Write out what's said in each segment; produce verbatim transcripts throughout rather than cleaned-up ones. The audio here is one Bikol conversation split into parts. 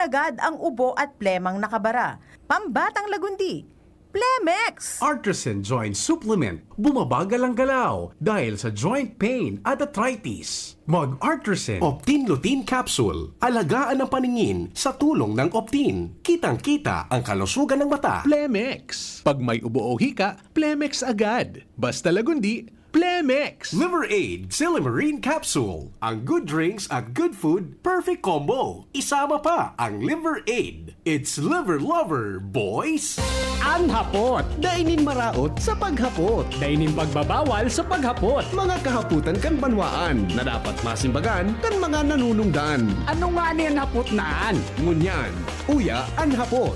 agad ang ubo at plemang nakabara. Pambatang Lagundi, Plemex! Artisan Joint Supplement, bumabagal ang galaw dahil sa joint pain at arthritis. Mag-Artisan Optin Lutein Capsule. Alagaan ang paningin sa tulong ng Optin. Kitang-kita ang kalusugan ng mata. Plemex. Pag may ubo o hika, Plemex agad. Basta Lagundi, Plemex! Liver Aid Silymarin Capsule. Ang good drinks at good food, perfect combo. Isama pa ang Liver Aid. It's Liver Lover, boys! An hapot, dai nin maraot sa paghapot. Dai nin pagbabawal sa paghapot. Mga kahapotan kan banwaan na dapat masimbagan kan mga nanunungdan. Ano ngani an hapot na an? Ngunyan, uya an hapot.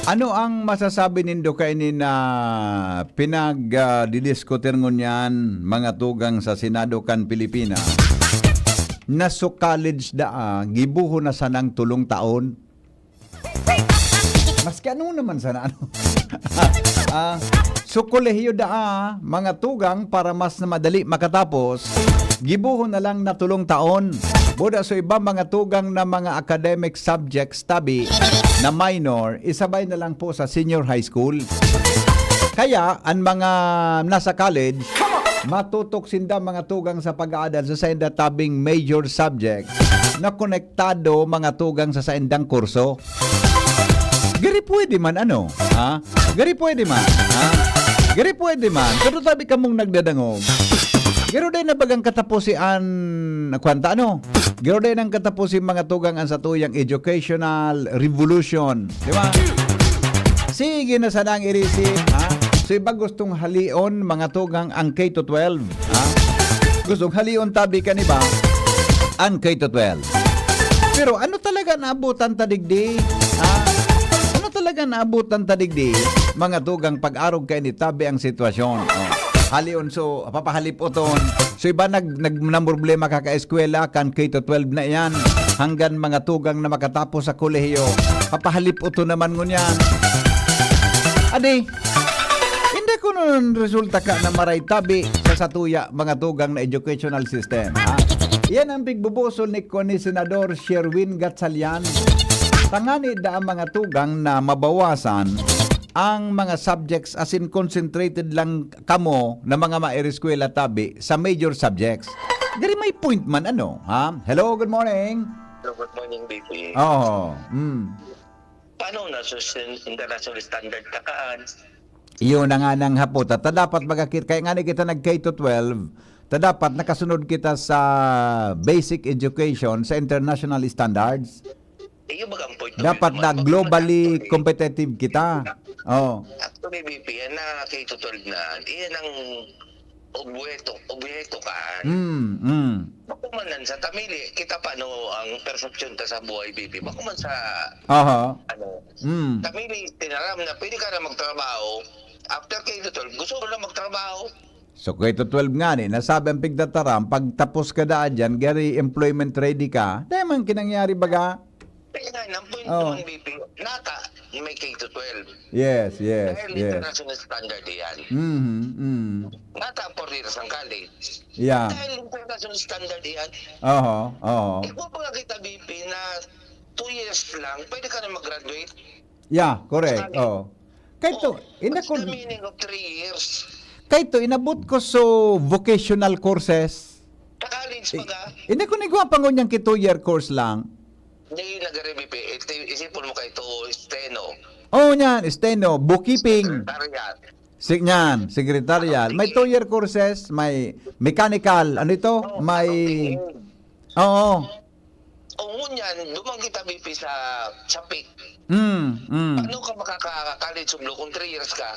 Ano ang masasabi nindo kaini na pinag, ah, didiskutir ngunyan, mga tugang sa Senado kan Pilipinas, na su college daa, gibohon na sanang tulong taon? Maski ano naman sana, ano? Ah, su kolehiyo daa, mga tugang, para mas na madali makatapos, gibohon na lang na tulong taon. Buda su iba mga tugang na mga academic subjects tabi na minor, isabay na lang po sa senior high school. Kaya, an mga nasa college, matutok sinda mga tugang sa pag-aadal sa sainda tabing major subject na konektado mga tugang sa saindang kurso. Gari pwede man, ano? Ha? Gari pwede man, ha? Gari pwede man. Pero tabi kamong nagdadangog. Garo dai na bagang kataposan, kwanta, ano? Garo dai nang kataposan mga tugang an satuyang educational revolution. Di ba? Sige na sana ang irisip, ha? So, iba gustong halion, mga tugang, ang K to twelve, ha? Gustong halion tabi kan iba, ang K to twelve. Pero ano talaga naabutan ta digdi, ha? Ano talaga naabutan ta digdi, mga tugang, pag-arog kaini tabi ang sitwasyon? Oh. Halion, so, papahalipoton. So, iba nag-, nag-, namroblema kakaeskwela, kan K to twelve na iyan, hanggang mga tugang na makatapos sa kolehiyo. Papahalipoton naman ngunyan. Adi, hindi ko nun resulta ka na maray tabi sa satuya, mga tugang na educational system, ha? Iyan ang pigbubusol ni, ni Senador Sherwin Gatchalian. Tangani da ang mga tugang na mabawasan ang mga subjects, as in concentrated lang kamo na mga maereskwela tabi sa major subjects. Gari may point man, ano, ha? Hello, good morning. Hello, good morning, B P. Oo. Mm. Paano na sa sin-, international standard takaan? Iyon na nga nang hapot. At dapat magakit, kaya nga ni kita nag K to twelve, ta dapat nakasunod kita sa basic education sa international standards. Iyo baga ang point of view. Dapat na globally competitive kita. Oh. Actually, B P, yan na K to twelve na. Iyan ang obheto, obheto kaan. Mm, mm. Bako man nan sa tamili, kita pa no ang perception ta sa buhay, B P. Bako man sa, Aha. Ano, Mm. Tamili, tinaram na pwede ka na magtrabaho. After K to twelve, gusto mo na magtrabaho. So, K to twelve nga ni, nasabi ang pigtataram, pagtapos ka daan dyan, gari employment ready ka, dahil man kinangyari baga? Kaya nga, ang point Oh. one, B P, nata, may K to twelve. Yes, yes, Dahil yes. international standard yan. Mhm, mm. Nata ang four years ang college. Yeah. Dahil international standard yan. Oho, oho. Ikaw pa nga kita, B P, na two years lang, pwede ka na mag-graduate. Yeah, correct. Sa college. Oh. Kay to, Oh, ina what's ko the meaning of three years? Kay to, inabot ko so vocational courses. Sa college I-, pa ka? Hindi ko nigwa pa ngunyan ki two-year course lang. Di nagaribi, pi-, iti-, isipon mo kay to, steno. Oh, niyan, steno, bookkeeping. Secretariat. Si-, niyan, secretariat. May Accounting. Two-year courses, may mechanical, ano ito? Oh, May, accounting. Oo. O ngunyan, duman kita, B P, sa, sa pik. Mm, mm. Paano ka makaka-college of law kung three years ka?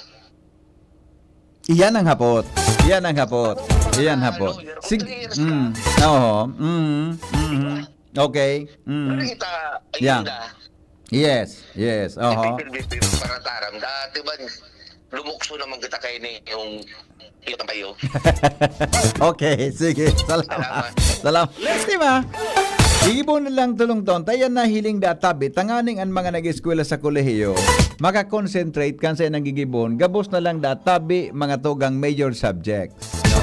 Iyan ang hapot. Iyan ang hapot. Iyan hapot. Lawyer, kung Sig-, three years ka. Mm, oo. Mm, mm. Diba? Okay. Mm. Pero kita, Yeah. ayun na. Yes, yes. Oho. Typical B P para taram. Dati ba, Lumukso naman kita kay ni yung iyot ang payo. Okay, sige. Salamat. Salamat. Salamat. Di ba? Gigibo na lang tolong taon. Tayo na hiling da tabi. Tanganing ang mga nag-eskwela sa kolehiyo, makakonsentrate kan sa inang gigibon. Gabos na lang da tabi, mga tugang major subjects. No?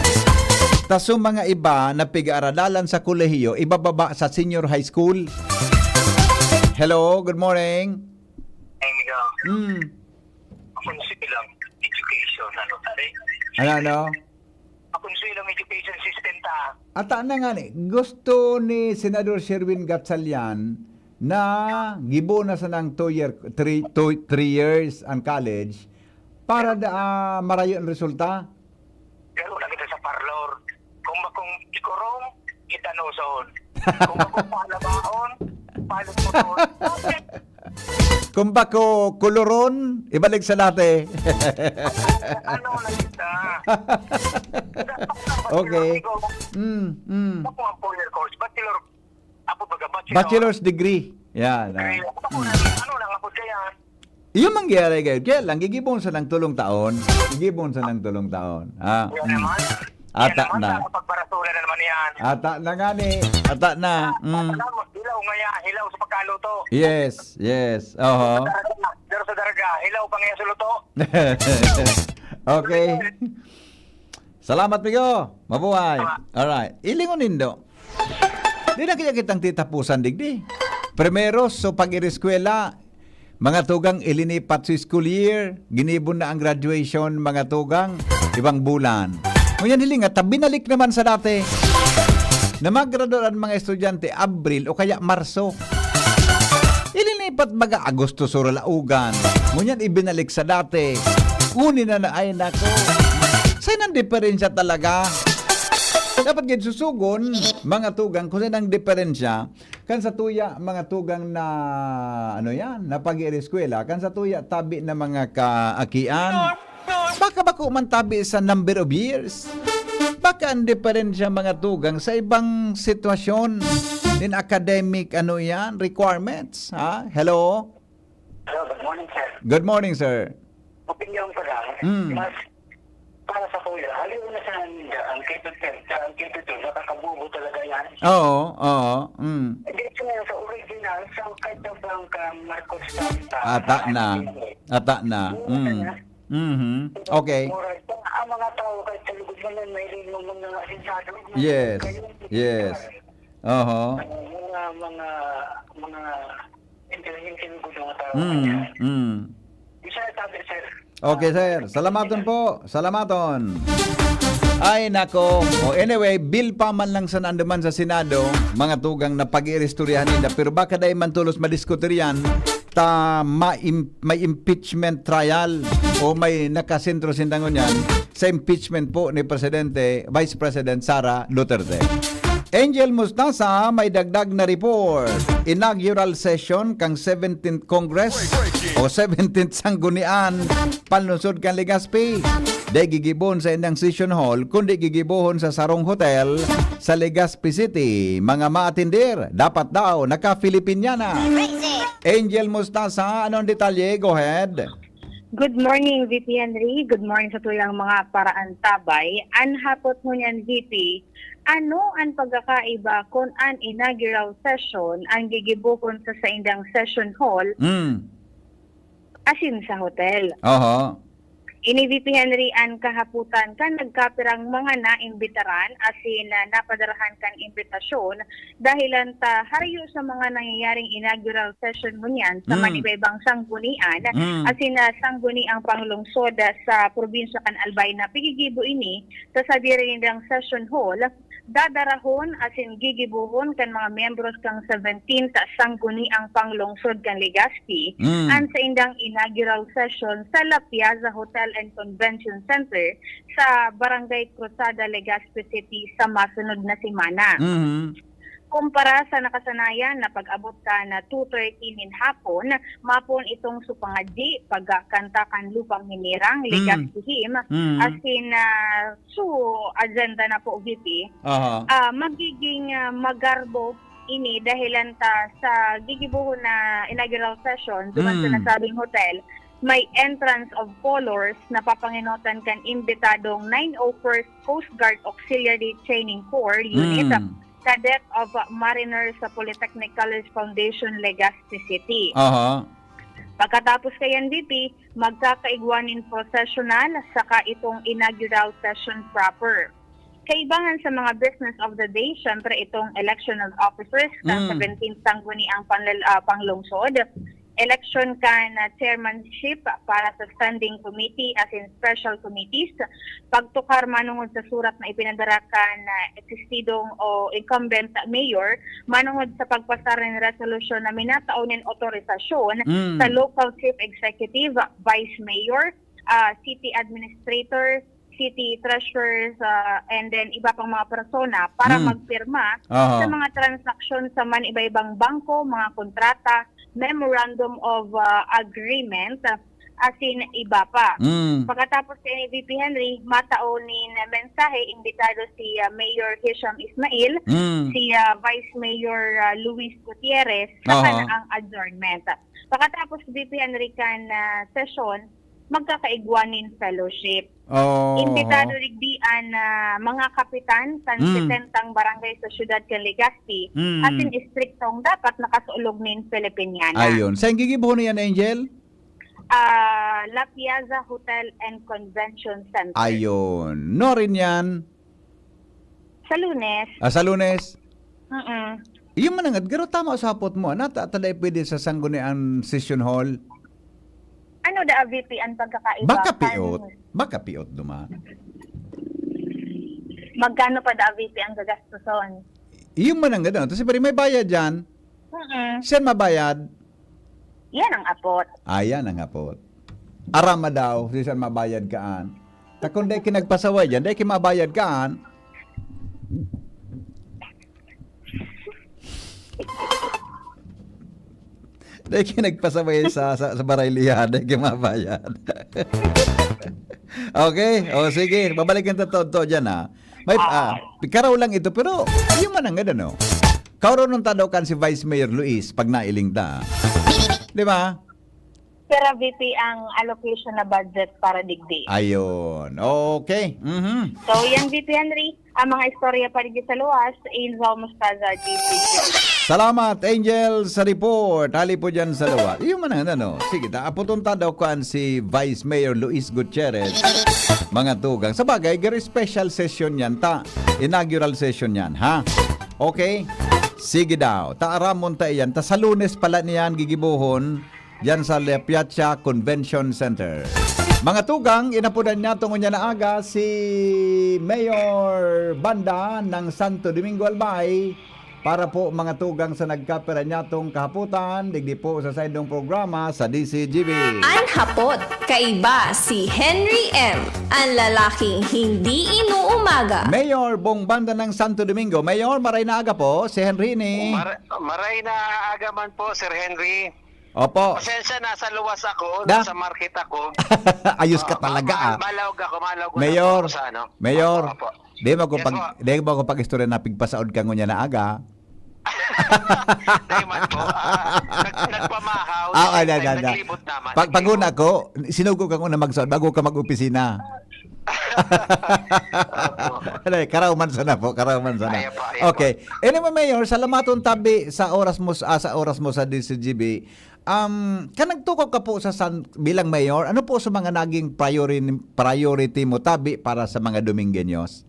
Ta so mga iba na pig-aaradalan sa kolehiyo, ibababa sa senior high school. Hello, good morning. Ay, Miguel. Hmm. Ako na silang education, ano, tari? Ano, ano? Ako na silang education system ta. Ata na nga ni, gusto ni Senador Sherwin Gatchalian na gibo na sanang two year, three, two, three years ang college para da, ah, marayo ang resulta. Pero na kita sa parlor. Kung bakong ikurong, kita noson. Kung bakong palabaon, palit mo noon. Kung bako kuluron, ibalik sa dati. Ano na kita? Okay. Mm, mm. Ako ang four-year course, bachelor. Ako baga bachelor. Bachelor's degree. Yan, ah. Degree. Ako, ano lang ako kaya? Iyo mangyari kayo. Kaya lang, gigibon sa ng tulong taon. Gigibon sa ng tulong taon. Ah, Yan mm. naman. Ata Yan naman, na. Pagbarasura na naman yan. Ata na nga ni. Ata na. Mm. Alam mo, hilaw nga yan. Hilaw sa pagkaluto. Yes, yes. Oho. Sa daraga, pero sa daraga, hilaw pa nga yan sa luto. Okay. Salamat, Migo. Mabuhay. Salamat. Alright. Ilingon nindo. Di na kaya kitang titapusan, digdi. Primero, so pag-iriskwela, mga tugang ilinipat sa school year, ginibon na ang graduation, mga tugang, ibang bulan. Ngunyan hilinga, ta binalik naman sa dati. Na magrador ang mga estudyante, Abril o kaya Marso. Ilinipat baga Agosto sa Ralaugan. Ngunyan ibinalik sa dati. Uni na na, ay nako. Saan ang diferensya talaga? Dapat gid susugon, mga tugang, kung saan ang diferensya kan sa tuya, mga tugang na, ano yan, na pag-iireskwela, kan sa tuya, tabi na mga kaakian. Baka bako man tabi sa number of years. Baka ang diferensya, mga tugang, sa ibang sitwasyon in academic, ano yan, requirements, ha? Hello? Hello, good morning, sir. Good morning, sir. Opinyon ko lang, Mm. mas para sa kuya, haliw na sa ninda, ang K two ten, sa ang K two ten, nakakabubo talaga yan. Oo, oo, mm. Hindi siya sa original, sa kahit na bang ka Marcos Santa, Ata na. Ata na. Yung Mm. ano na, Mhm. Okay. Moral pa, ang mga tao kahit sa lugod mo nun, may rin mo muna nga sensado. Yes. Kayo, Yes. Oho. Ang mga, mga, mga intelligent yung mga tao. Mm, mm. Isa na tabi, sir. Okay, sir. Salamaton po. Salamaton. Ay, nako. O, anyway, bill pa man lang sa nanduman sa Senado, mga tugang na pag-iiristoryahan ninda. Pero baka dahil man tulos madiskutir yan, ta ma-im-, may impeachment trial o may nakasentro sindangon yan sa impeachment po ni Presidente, Vice President Sara Duterte. Angel Mustasa may dagdag na report. Inaugural session kang seventeenth Congress o seventeenth Sanggunian panlungsod kan Legazpi. Di gigibon sa indang session hall, kundi gigibohon sa sarong hotel sa Legazpi City. Mga maatindir, dapat daw naka-Filipiniana. Angel Mustasa, anong detalye? Go ahead. Good morning, V P Henry. Good morning sa tuyang mga paraantabay. An hapot ngunyan, V P, ano an pagkakaiba kun an inaugural session an gigibohon sa saindang session hall Mm. asin sa hotel? Oho. Ini, V P Henry, an kahapotan kan nagkapirang mga naimbitaran asin, ah, napadarahan kan imbitasyon dahilan ta harayo sa mga nangyayaring inaugural session ngunyan sa Mm. manibaybang sanggunian Mm. asin, ah, sangguniang panglungsod, ah, sa probinsya kan Albay na pigigibo ini sa sadiri nindang session hall, dadarahon asin gigibohon kan mga miyembros kan seventeenth Sangguniang Panglungsod kan Legazpi Mm. an saindang inaugural session sa La Piazza Hotel and Convention Center sa Barangay Cruzada, Legazpi City sa masunod na semana. Mhm. Kumpara sa nakasanayan na pag-abot kan two thirty nin hapon, mapon itong supangadyi, pagkanta kan Lupang Hinirang, Mm. Legazpi Hymn, Mm. asin, ah, su agenda na po, V P. Aha. Ah, magiging, ah, magarbo ini dahilan ta sa gigibohon na inaugural session duman sa Mm. nasabing hotel, may entrance of colors na papangenotan kan imbitadong nine oh first Coast Guard Auxiliary Training Corps Unit, Mm. Cadet of Mariners sa Polytechnic College Foundation, Legazpi City. Aha. Pagkatapos kayan, V P, magkakaigwa nin processional saka itong inaugural session proper. Kaibahan sa mga business of the day, syempre itong election of officers kan Mm. seventeenth Sangguniang Panlal- ah, Panglungsod, election kan ah, chairmanship para sa standing committee as in special committees, pagtukar manungod sa surat na ipinadara kan ah, existidong o incumbent mayor manungod sa pagpasar nin resolusyon na minatao nin otorisasyon Mm. sa local chief executive, vice mayor, ah, city administrator, city treasurers, ah, and then iba pang mga persona para Hmm. magpirma Aha. sa mga transaksyon sa man iba-ibang bangko, mga kontrata, memorandum of ah, agreement, ah, as in iba pa. Mm. Pagkatapos kay V P Henry, matao nin mensahe, imbitado si ah, Mayor Hisham Ismail, Mm. si ah, Vice Mayor ah, Luis Gutierrez, saka Aha. na ang adjournment. Pagkatapos V P Henry kan ah, sesyon, magkakaigwa nin fellowship. Oh. Imbitado digdi an ah, mga kapitan kan Mm. setentang barangay sa siyudad kan Legazpi, Mm. asin istriktong dapat nakasulog nin Filipiniana. Ayun. Saan gigibohon yan, Angel? Ah, La Piazza Hotel and Convention Center. Ayun. No rin yan. Sa Lunes. Ah, sa Lunes. Mm-mm. Iyo man ang garo tama sa hapot mo. Ana, ta, ta dai pwede sa Sangguniang Session Hall. Ano da, V P, ang pagkakaiba? Baka kan- piot. Baka piot duma. Magkano pa da, V P, ang gagastuson? Iyo man ang garo. Tapos pwede may bayad dyan. Mm-mm. Saan mabayad? Yan ang apot. Ayan ang hapot. Arama daw, si saan mabayad kaan. Ta kung dai ki nagpasaway dyan, dai ki mabayad kaan. Dai ki nagpasaway sa, sa, sa Baraylihan, dai ki mabayad. Okay, o sige, babalikan ta to, to dyan ha. May, ah, karaw lang ito, pero iyo man ang garo, no? Karoon ta daw kan si Vice Mayor Luis pag nailing ta. Di ba? Pero V P ang allocation na budget para digdi. Ayun. Okay. Mhm. So, yan V P Henry, ang mga istorya pa digdi sa luwas, Angel Mostaza, G C G. Salamat, Angel, sa report. Hali po dyan sa luwas. Iyo man ang ano. Sige, ta, aputon ta daw kuan si Vice Mayor Luis Gutierrez. Mga tugang. Sa bagay, very special session yan, ta. Inaugural session yan, ha? Okay? Sige daw. Ta aramon ta iyan. Ta sa Lunes pala niyan gigibohon. Diyan sa La Piazza Convention Center. Mga tugang, inapodan niya tungo niya na aga si Mayor Banda ng Santo Domingo Albay para po mga tugang sa nagkapira niya tong kahaputan, digdi po sa saindong programa sa D C G B. An hapot, kaiba si Henry M, ang lalaking hindi inuumaga. Mayor Bong Banda ng Santo Domingo. Mayor, maray na aga po. Si Henry ni... Mar- maray na aga man po, Sir Henry. Opo. Pasensya, nasa luwas ako, Da? Nasa market ako. Ayos ka Ah, talaga, ma- ah. Malaog ako, malaog ako Mayor, sa ano. Mayor, Opo, opo. Di mo ko Yes, pag po. Di mo ko pag-istorya na pigpasaod ka ngunya na aga. Dahil man po, ah, nag- nagpamahaw, Ah, same da, time, da, da. naglibot naman, Pag paguna naglibot. ko, sinugo ka muna magsaod bago ka mag-opisina. Opo. Alay, karaw man sana po, karaw man sana. Ayan po, ayan Okay. Anyway, Mayor, salamaton tabi sa oras mo sa, sa oras mo sa D C G B. Um, kan nagtukaw ka po sa San, bilang mayor, ano po sa mga naging priority, priority mo tabi para sa mga Domingueños?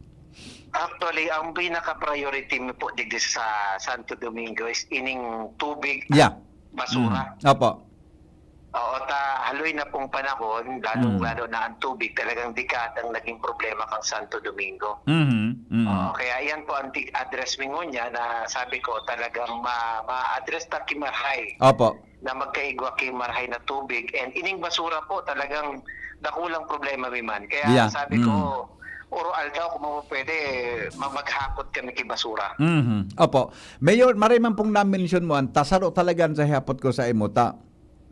Actually, ang pinaka-priority mi po digdi sa Santo Domingo is ining tubig at Yeah. basura. Mm. Opo. Oo, ta haloy na pong panahon, lalong-lalo na ang tubig, talagang dekadang naging problema kang Santo Domingo. Mhm. Mhm. Oo, kaya yan po ang tig-address mi ngunya na sabi ko talagang ma- ma-address ta ki marahay Opo. na magkaigwa ki marahay na tubig. And ining basura po talagang dakulang problema mi man. Kaya Yeah. sabi ko, Mm. oro aldaw kung mo pwede, ma- maghakot kami ki basura. Mhm. Opo. Mayor, maray man pong na-mention mo, ang tasaro talaga sa hapot ko sa imo ta.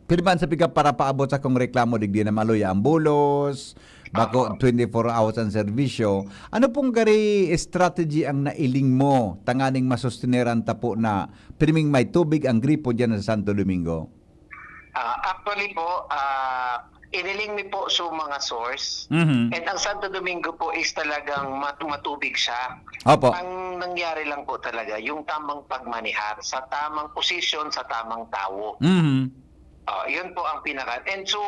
Pirman sa piga para paabot sa kong reklamo, digdi na maluya ang bulos, bako Opo. twenty-four hours ang serbisyo. Ano pong gari strategy ang nailing mo tanganing masustineran ta po na pirming may tubig ang gripo dyan sa Santo Domingo? Ah, actually po, ah, iniling mi po sa mga source. Mhm. And ang Santo Domingo po is talagang mat- matubig siya. Opo. Ang nangyari lang po talaga, yung tamang pagmanihar sa tamang posisyon, sa tamang tao. Mhm. Ah, yun po ang pinaka. And so,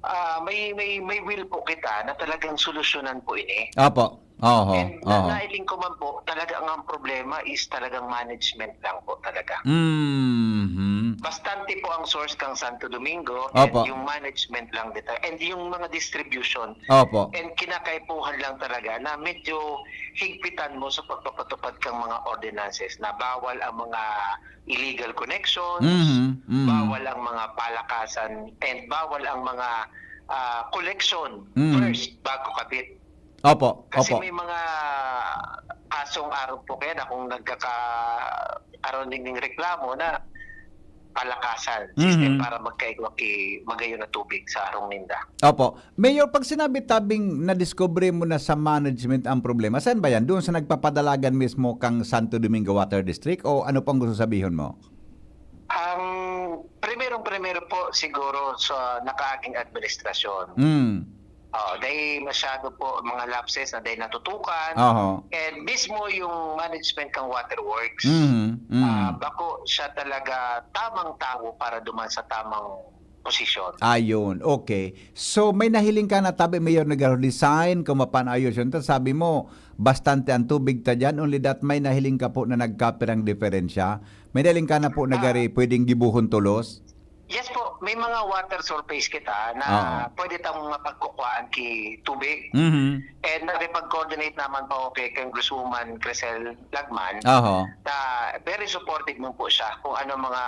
ah, may, may, may will po kita na talagang solusyonan po ini. Opo. Oho. And na, Oho. nailing ko man po, talaga ang problema is talagang management lang po talaga. Mhm. Bastante po ang source kang Santo Domingo Opo. and yung management lang dito. And yung mga distribution. Opo. And kinakaipuhan lang talaga na medyo higpitan mo sa pagpapatupad kang mga ordinances na bawal ang mga illegal connections, Mhm. Mhm. bawal ang mga palakasan, and bawal ang mga ah, collection Mhm. first bago kabit. Opo. Kasi Opo. may mga kasong arog po kaya na kung nagkaka aron ning reklamo na palakasan, Mhm. system para magkaigwa ki magayon na tubig sa arong ninda. Opo. Mayor, pag sinabi tabing nadiskubre mo na sa management ang problema, saan ba yan? Doon sa nagpapadalagan mismo kang Santo Domingo Water District o ano pang gusto sabihon mo? Ang primerong-primero po siguro sa nakaaging administrasyon. Mm. Oh, dahil masyado po mga lapses na dahil natutukan. Oho. And mismo yung management ng waterworks, Mhm. Mhm. ah, bako siya talaga tamang tao para duman sa tamang posisyon. Ayun, okay. So, may nahiling ka na tabi, Mayor, nag-resign, kung mapaano ayos yun. Tas sabi mo, bastante ang tubig ta dyan, only that may nahiling ka po na nagkapirang diferensya. May nahiling ka na po na Ah. gari, pwedeng gibuhon tulos. Yes po, may mga water surface kita na Oo. pwede tang mapagkukuhaan ki tubig. Mhm. And nakipag-coordinate naman po ako kay Congresswoman Crisel Lagman Oho. na very supportive mo po siya kung ano mga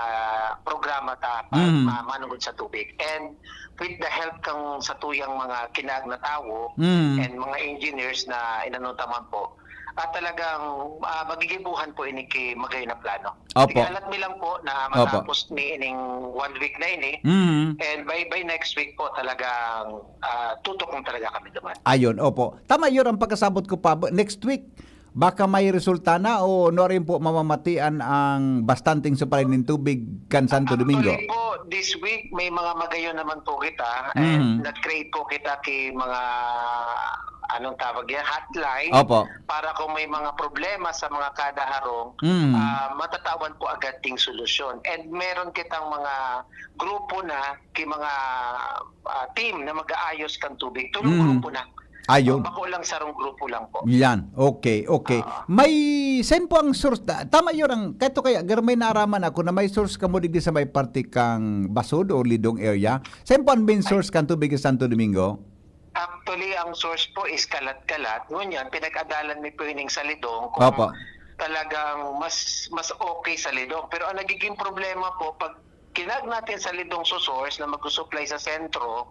programa ta para Mhm. ma- manugod sa tubig. And with the help kang sa tuyang mga kinaag na tawo Mhm. and mga engineers na inano taman po, at talagang ah, magigibuhan po ini ki magayon na plano. Opo. Sige, alat mi lang po na Opo. matapos ni ining one week na ini. Mhm. And by by next week po talagang ah, tutok na talaga kami duman. Ayun, opo. Tama yun ang pagkasabot ko pa. Next week, baka may resulta na o no rin po mamamatian ang bastanteng supply ng tubig kan Santo Domingo? Actually po, this week may mga magayon naman po kita. And Mhm. nag-create po kita ki mga anong tawag yan, hotline Opo. para kung may mga problema sa mga kada harong, Mm. ah, matatawan po agad ting solusyon. And meron kitang mga grupo na, ki mga ah, team na mag-aayos kan tubig. Tulong Mm. grupo na. Ayun. Bako lang sarong grupo lang po. Yan. Okay, okay. Ah. May, saan po ang source? Ta- Tama yun ang, kato kaya, gar may naaraman ako na may source kamo digdi sa may parte kang Basud o Lidong area. Saan po ang main source kan tubig sa Santo Domingo? Actually, ang source po is Kalat-Kalat. Ngunyan, pinag-adalan mi po ining sa Lidong kung Opo. talagang mas mas okay sa Lidong. Pero ang nagiging problema po, pag kinag natin sa Lidong sa source na mag-supply sa sentro,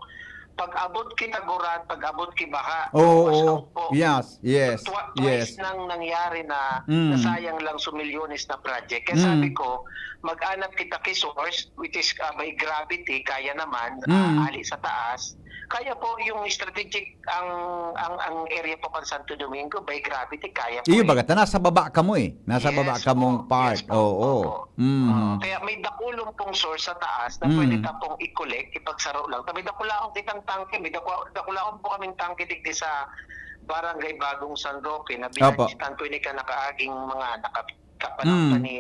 pag abot ki Taguran, pag abot ki Baha, Oo, wash oo. out po. Yes, yes, Twa- yes. Twice nang nangyari na Mm. nasayang lang sa milyones na project. Kaya Mm. sabi ko, mag-anap kita ki source, which is uh, by gravity, kaya naman, Mm. uh, ali sa taas. Kaya po yung strategic, ang ang ang area po kan Santo Domingo, by gravity, kaya po. Iyo, eh. Baga, ta nasa baba kamo eh. Nasa Yes baba po, kamong part. yes po, Oo. opo. Mm. Oo, kaya may dakulon pong source sa taas na Mm. pwede ta pong i-collect, ipagsaro lang. Ta may dakulaan kitang tangke, may dakula, dakulaan po kaming tangke digdi sa Barangay Bagong San Roque na Opo. binadgetan ko ini ka nakaaging mga naka-, kapanahon Mm. ni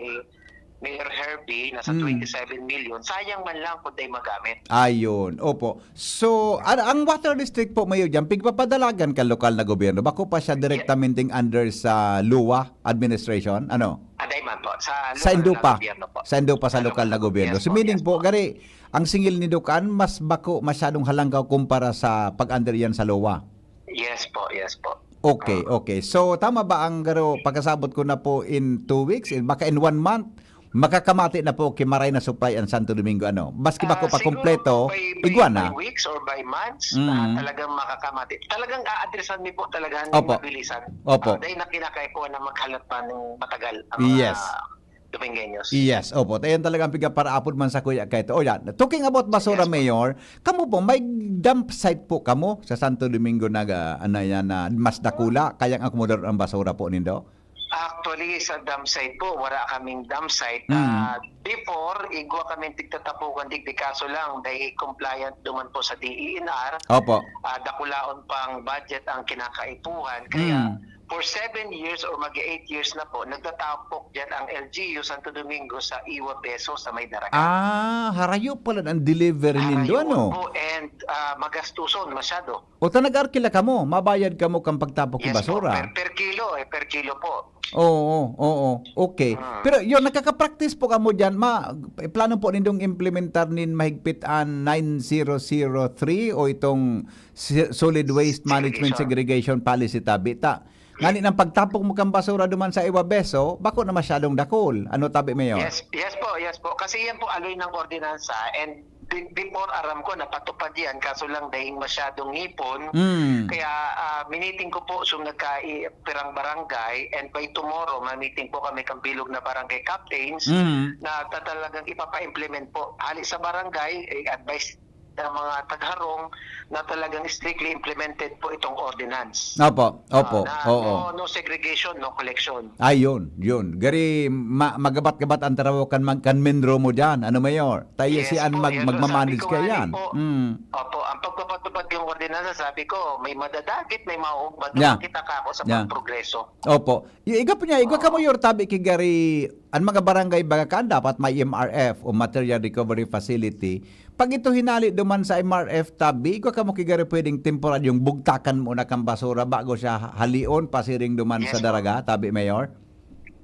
Mayor Herbie, nasa Mm. twenty-seven million. Sayang man lang kung di magamit. Ayun, opo. So, an- ang water district po, Mayor, dyan, pigpapadalagan ka lokal na gobyerno. Bako pa siya direktamenteng under sa luwa administration? Ano? Aday man po. Sa, Sa lokal Indopa. na gobyerno po. Sa Indopa, sa lokal na gobyerno. Yes So, po, meaning yes po, po. Gari, ang singil ni Dukan, mas bako masyadong halangkaw kumpara sa pag-under yan sa luwa. Yes po, yes po. Okay, okay. So, tama ba ang garo, pagkasabot ko na po in two weeks, in, baka in one month, makakamati na po ki maray na supply ang Santo Domingo, ano? Baski ba ko Ah, pa siguro kompleto, by, by, igwa by na? weeks or by months, Mm. ah, talagang makakamati. Talagang aadresan mi po talaga ng Opo. mabilisan. Opo. Ah, dahil na kinakaipuhan na maghalat pa ng matagal ang Yes. mga Domingueños. Yes, opo. Ayan talaga ang pigaparaapod man sa kuya Kaito. O yan, talking about basura, Yes, po. Mayor, kamo po, may dump site po kamo sa Santo Domingo na, ah, ano yan, na mas dakula, kayang akomodar ang basura po nindo? Actually, Actually, sa dam site po, wala kaming dam site. Mm. Ah, before, igwa kaming tigtatapukan digdi, kaso lang, dahil compliant duman po sa D E N R, Opo. ah, dakulaon pang budget ang kinakaipuhan. Kaya, Mm. for seven years or mag eight years na po, nagtatapok dyan ang L G U Santo Domingo sa Iwa Beso sa may Daraga. Ah, harayo pala ang delivery nindo, Harayoon ano? po and ah, magastuson masyado. O ta nag-arkila kamo, mabayad kamo kang pagtapok ng Yes po, basura. per, per kilo eh, per kilo po. Oo, oo. Okay. Ah. Pero yun, nakaka-practice po kamo diyan. Ma, plano po nindong implementar nin mahigpit an nine zero zero three o itong si- solid waste management Segregation. Segregation policy, tabi ta. Ngani nang pagtapok mo kang basura duman sa Iwa Beso, bako na masyadong dakol. Ano, tabi, Mayor? Yes, yes po, yes po. Kasi yan po aloy ng ordinansa and be- before aram ko napatupad yan, kaso lang dahil masyadong ngipon. Mm. Kaya ah, miniting ko po sa nagkaipirang barangay and by tomorrow mamiting po kami kang bilog na barangay captains Mm. na ta- talagang ipapa-implement po. Hali sa barangay, eh, advice ng mga tagharong na talagang strictly implemented po itong ordinance. Opo, opo. Ah, na Oo. no, no segregation, no collection. Ayun, yun. Gari, ma- magabat-gabat ang trabaho kan, mag- kan Menro mo dyan. Ano, Mayor? Tayo Yes si An po, mag- yes po. magmamanage Sabi ko kayo nga yan. rin po. Mm. Opo, ang pagpapatupad ng ordinansa, sabi ko, may madadagit, may mauugbad. Yeah. Kita ka ako sa Yeah. pagprogreso. Opo. Y- igwa po niya, igwa kamo, Mayor, tabi ki gari, ang mga barangay baga kan dapat may M R F o Material Recovery Facility. Pag ito hinali duman sa M R F, tabi, igwa kamo ki gari pwedeng temporaryong bugtakan muna kang basura bago siya ha- halion pasiring duman Yes sa po. Daraga, tabi, Mayor?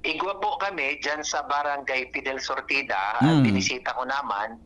Igwa po kami dyan sa barangay Fidel Sortida, Mm. binisita ko naman.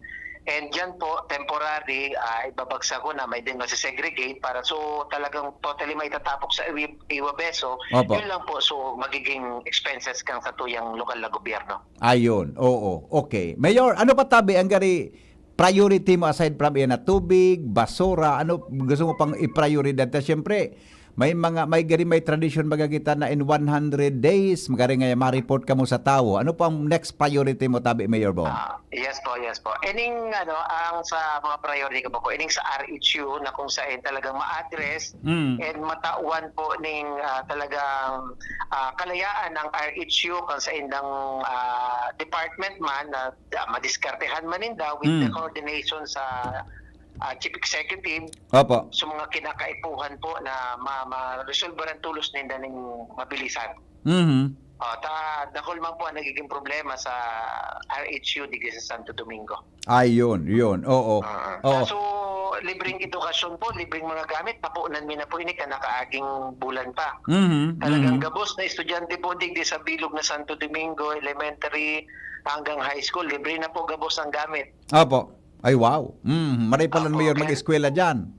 And dyan po, temporary, ah, ibabagsak ko na may din masisegregate para so talagang totally maitatapok sa Iwi- Iwa Beso. Opo. Yun lang po, so magiging expenses kang sa tuyang lokal na gobyerno. Ayun, oo. Okay. Mayor, ano pa, tabi, ang gari priority mo aside from yan na tubig, basura, ano gusto mo pang i-prioridad? Ta siyempre, may mga, may gari, may tradisyon baga kita na in one hundred days, magari nga ma-report kamo sa tawo. Ano pang next priority mo, tabi, Mayor Bong? Ah, yes po, yes po. Ining ano, ang sa mga priority ko po, ining sa R H U na kung saan talagang ma-address Mm. and matawan po ning ah, talagang ah, kalayaan ng R H U kung sa indang ah, department man na ah, madiskartehan man ninda with the Mm. coordination sa ah, chief executive Opo. sa mga kinakaipuhan po na ma- ma-resolveran tulos ninda ning mabilisan. Mhm. Ah, ta dakol man po ang nagiging problema sa R H U digdi sa Santo Domingo. Ayun, yun. Oo. Ah, Oo. so, libreng edukasyon po, libreng mga gamit, napunan mi na po ini kan nakaaging bulan pa. Mhm. Talagang Mhm. gabos na estudyante po digdi sa bilog na Santo Domingo Elementary hanggang high school, libre na po gabos ang gamit. Opo. Ay, wow. Mm, maray pala, Opo, Mayor, kaya mag-eskwela dyan.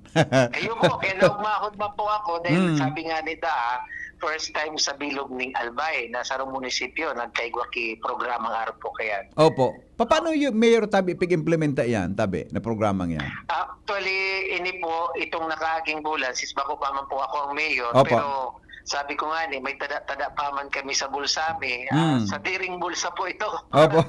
Ayun po, kaya naugmahon man po ako dahil Mm. sabi nga nita, ah, first time sa bilog ning Albay na sa munisipyo nagkaigwa ki programang arog po kayan. Opo. Paano yung, Mayor, tabi, pig-implementa yan, tabi, na programang yan? Actually, ini po, itong nakaaging bulan, since bako pa man po ako ang mayor, Opo. pero sabi ko nga ni, may tada-tada pa man kami sa bulsa mi. Ah, Mm. Sa diring bulsa po ito. Opo.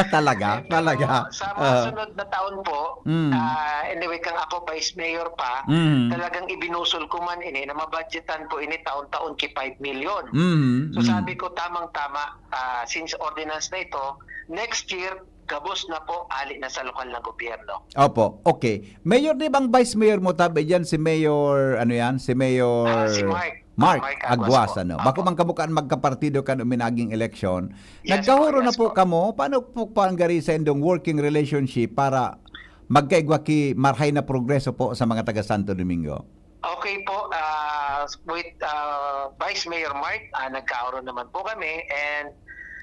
Talaga? Eh, pero Talaga? Sa mga Ah. sunod na taon po, Mm. ah, anyway, kang ako vice mayor pa, Mm. talagang ibinusol ko man ini na mabudgetan po ini taon-taon ki five million. Mm. So Mm. sabi ko, tamang-tama, ah, since ordinance na ito, next year, gabos na po, ali na sa lokal na gobyerno. Opo. Okay. Mayor, di bang vice mayor mo tabi dyan si Mayor, ano yan? Si Mayor Ah, si Mark. Mark Mark Aguas, Aguas po. ano? Opo. Bako man kamo kan magkapartido kan uminaging eleksyon. Yes Nagkahuro po, na yes po po. kamo? Paano po, po ang gari sa indong working relationship para magkaigwa ki marhay na progreso po sa mga taga Santo Domingo? Okay po, ah, with ah, Vice Mayor Mark, ah, nagkaoro naman po kami and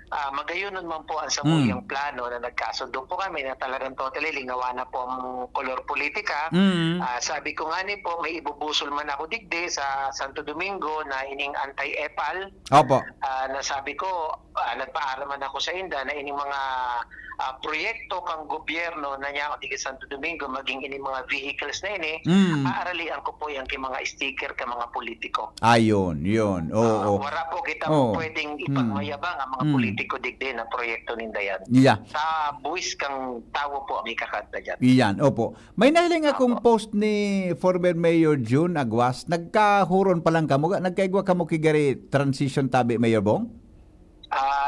ah, magayonon man po ang Mm. samuyang plano na nagkasundo po kami na talagang totally lingawan na po ang kolor politika. Mm. Ah, sabi ko nga ni po, may ibubusol man ako digdi sa Santo Domingo na ining anti-epal. Opo. Ah, na sabi ko, ah, nagpaaram man ako sa inda na ining mga ah, proyekto kang gobyerno na niya digdi Santo Domingo, maging ining mga vehicles na ini, Mm. aaralian ko po yan kay mga sticker ka mga politiko. Ayun, yun. Oo. Ah, wala po kita Oo. pwedeng Mm. ipagmayabang ang mga Mm. politiko digdi na proyekto ninda yan. Yeah. Sa buwis kang tawo po ang ikakanta dyan. Iyan, opo. May nahiling akong Opo. post ni former Mayor Jun Aguas. Nagkahuron pa lang kamo, nagkaigwa kamo ki gari transition tabi, Mayor Bong?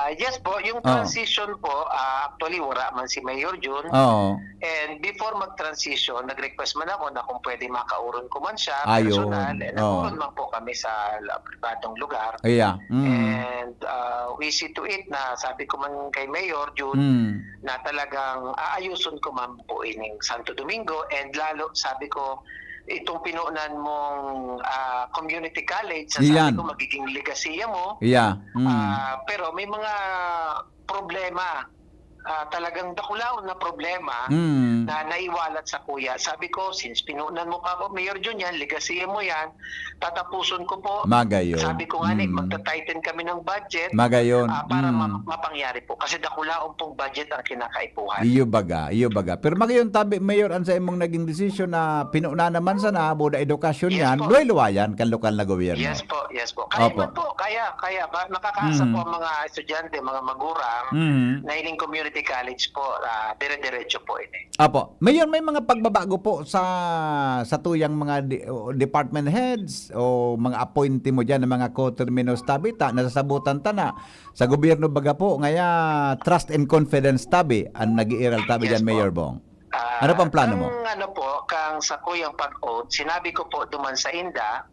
Ah, yes po, yung Oo. transition po, ah, actually wala man si Mayor Jun. Oo. And before mag-transition, nag-request man ako na kung pwede makauron ko man siya, Ayun. personal. Eh, Oo. nagkaroon man po kami sa la- pribadong lugar. Yeah. Mm. And uh, we see to it na sabi ko man kay Mayor Jun Mm. na talagang aayusun ko man po ining Santo Domingo, and lalo sabi ko, itong pinunan mong ah, community college, sa sabi Iyan. ko magiging legasiya mo. Yeah. Mm. Ah, pero may mga problema, ah, talagang dakulaon na problema Mm. na naiwalat sa kuya. Sabi ko, since pinunan mo ka ako, Mayor Jun, yan, legasiya mo yan, tatapusun ko po. Magayon. Sabi ko nga ni, Mm. magta-tighten kami ng budget Magayon. ah, para Mm. ma- mapangyari po. Kasi dakulaon pong budget ang kinakaipuhan. Iyo baga, iyo baga. Pero magayon tabi, Mayor, ang sa imong naging desisyon na pinuna naman sana, buda edukasyon Yes yan, po. luway-luwayan kan lokal na gobyerno. Yes po, yes po. Kaya Opo. man po, kaya, kaya ba, nakakaasa Mm. po ang mga estudyante, mga magurang, Mhm. na ining community college po, ah, dire-diretso po ini. Apo. Mayor, may mga pagbabago po sa sa tuyang mga di- o department heads o mga appointee mo diyan ng mga coterminous tabi ta nasasabutan ta na sa gobyerno baga po ngaya trust and confidence tabi ang nag-iiral tabi Yes diyan, po. Mayor Bong. Ah, Ano pang plano mo? Kang ano po, kang sa kuyang pag-oath, sinabi ko po duman sa inda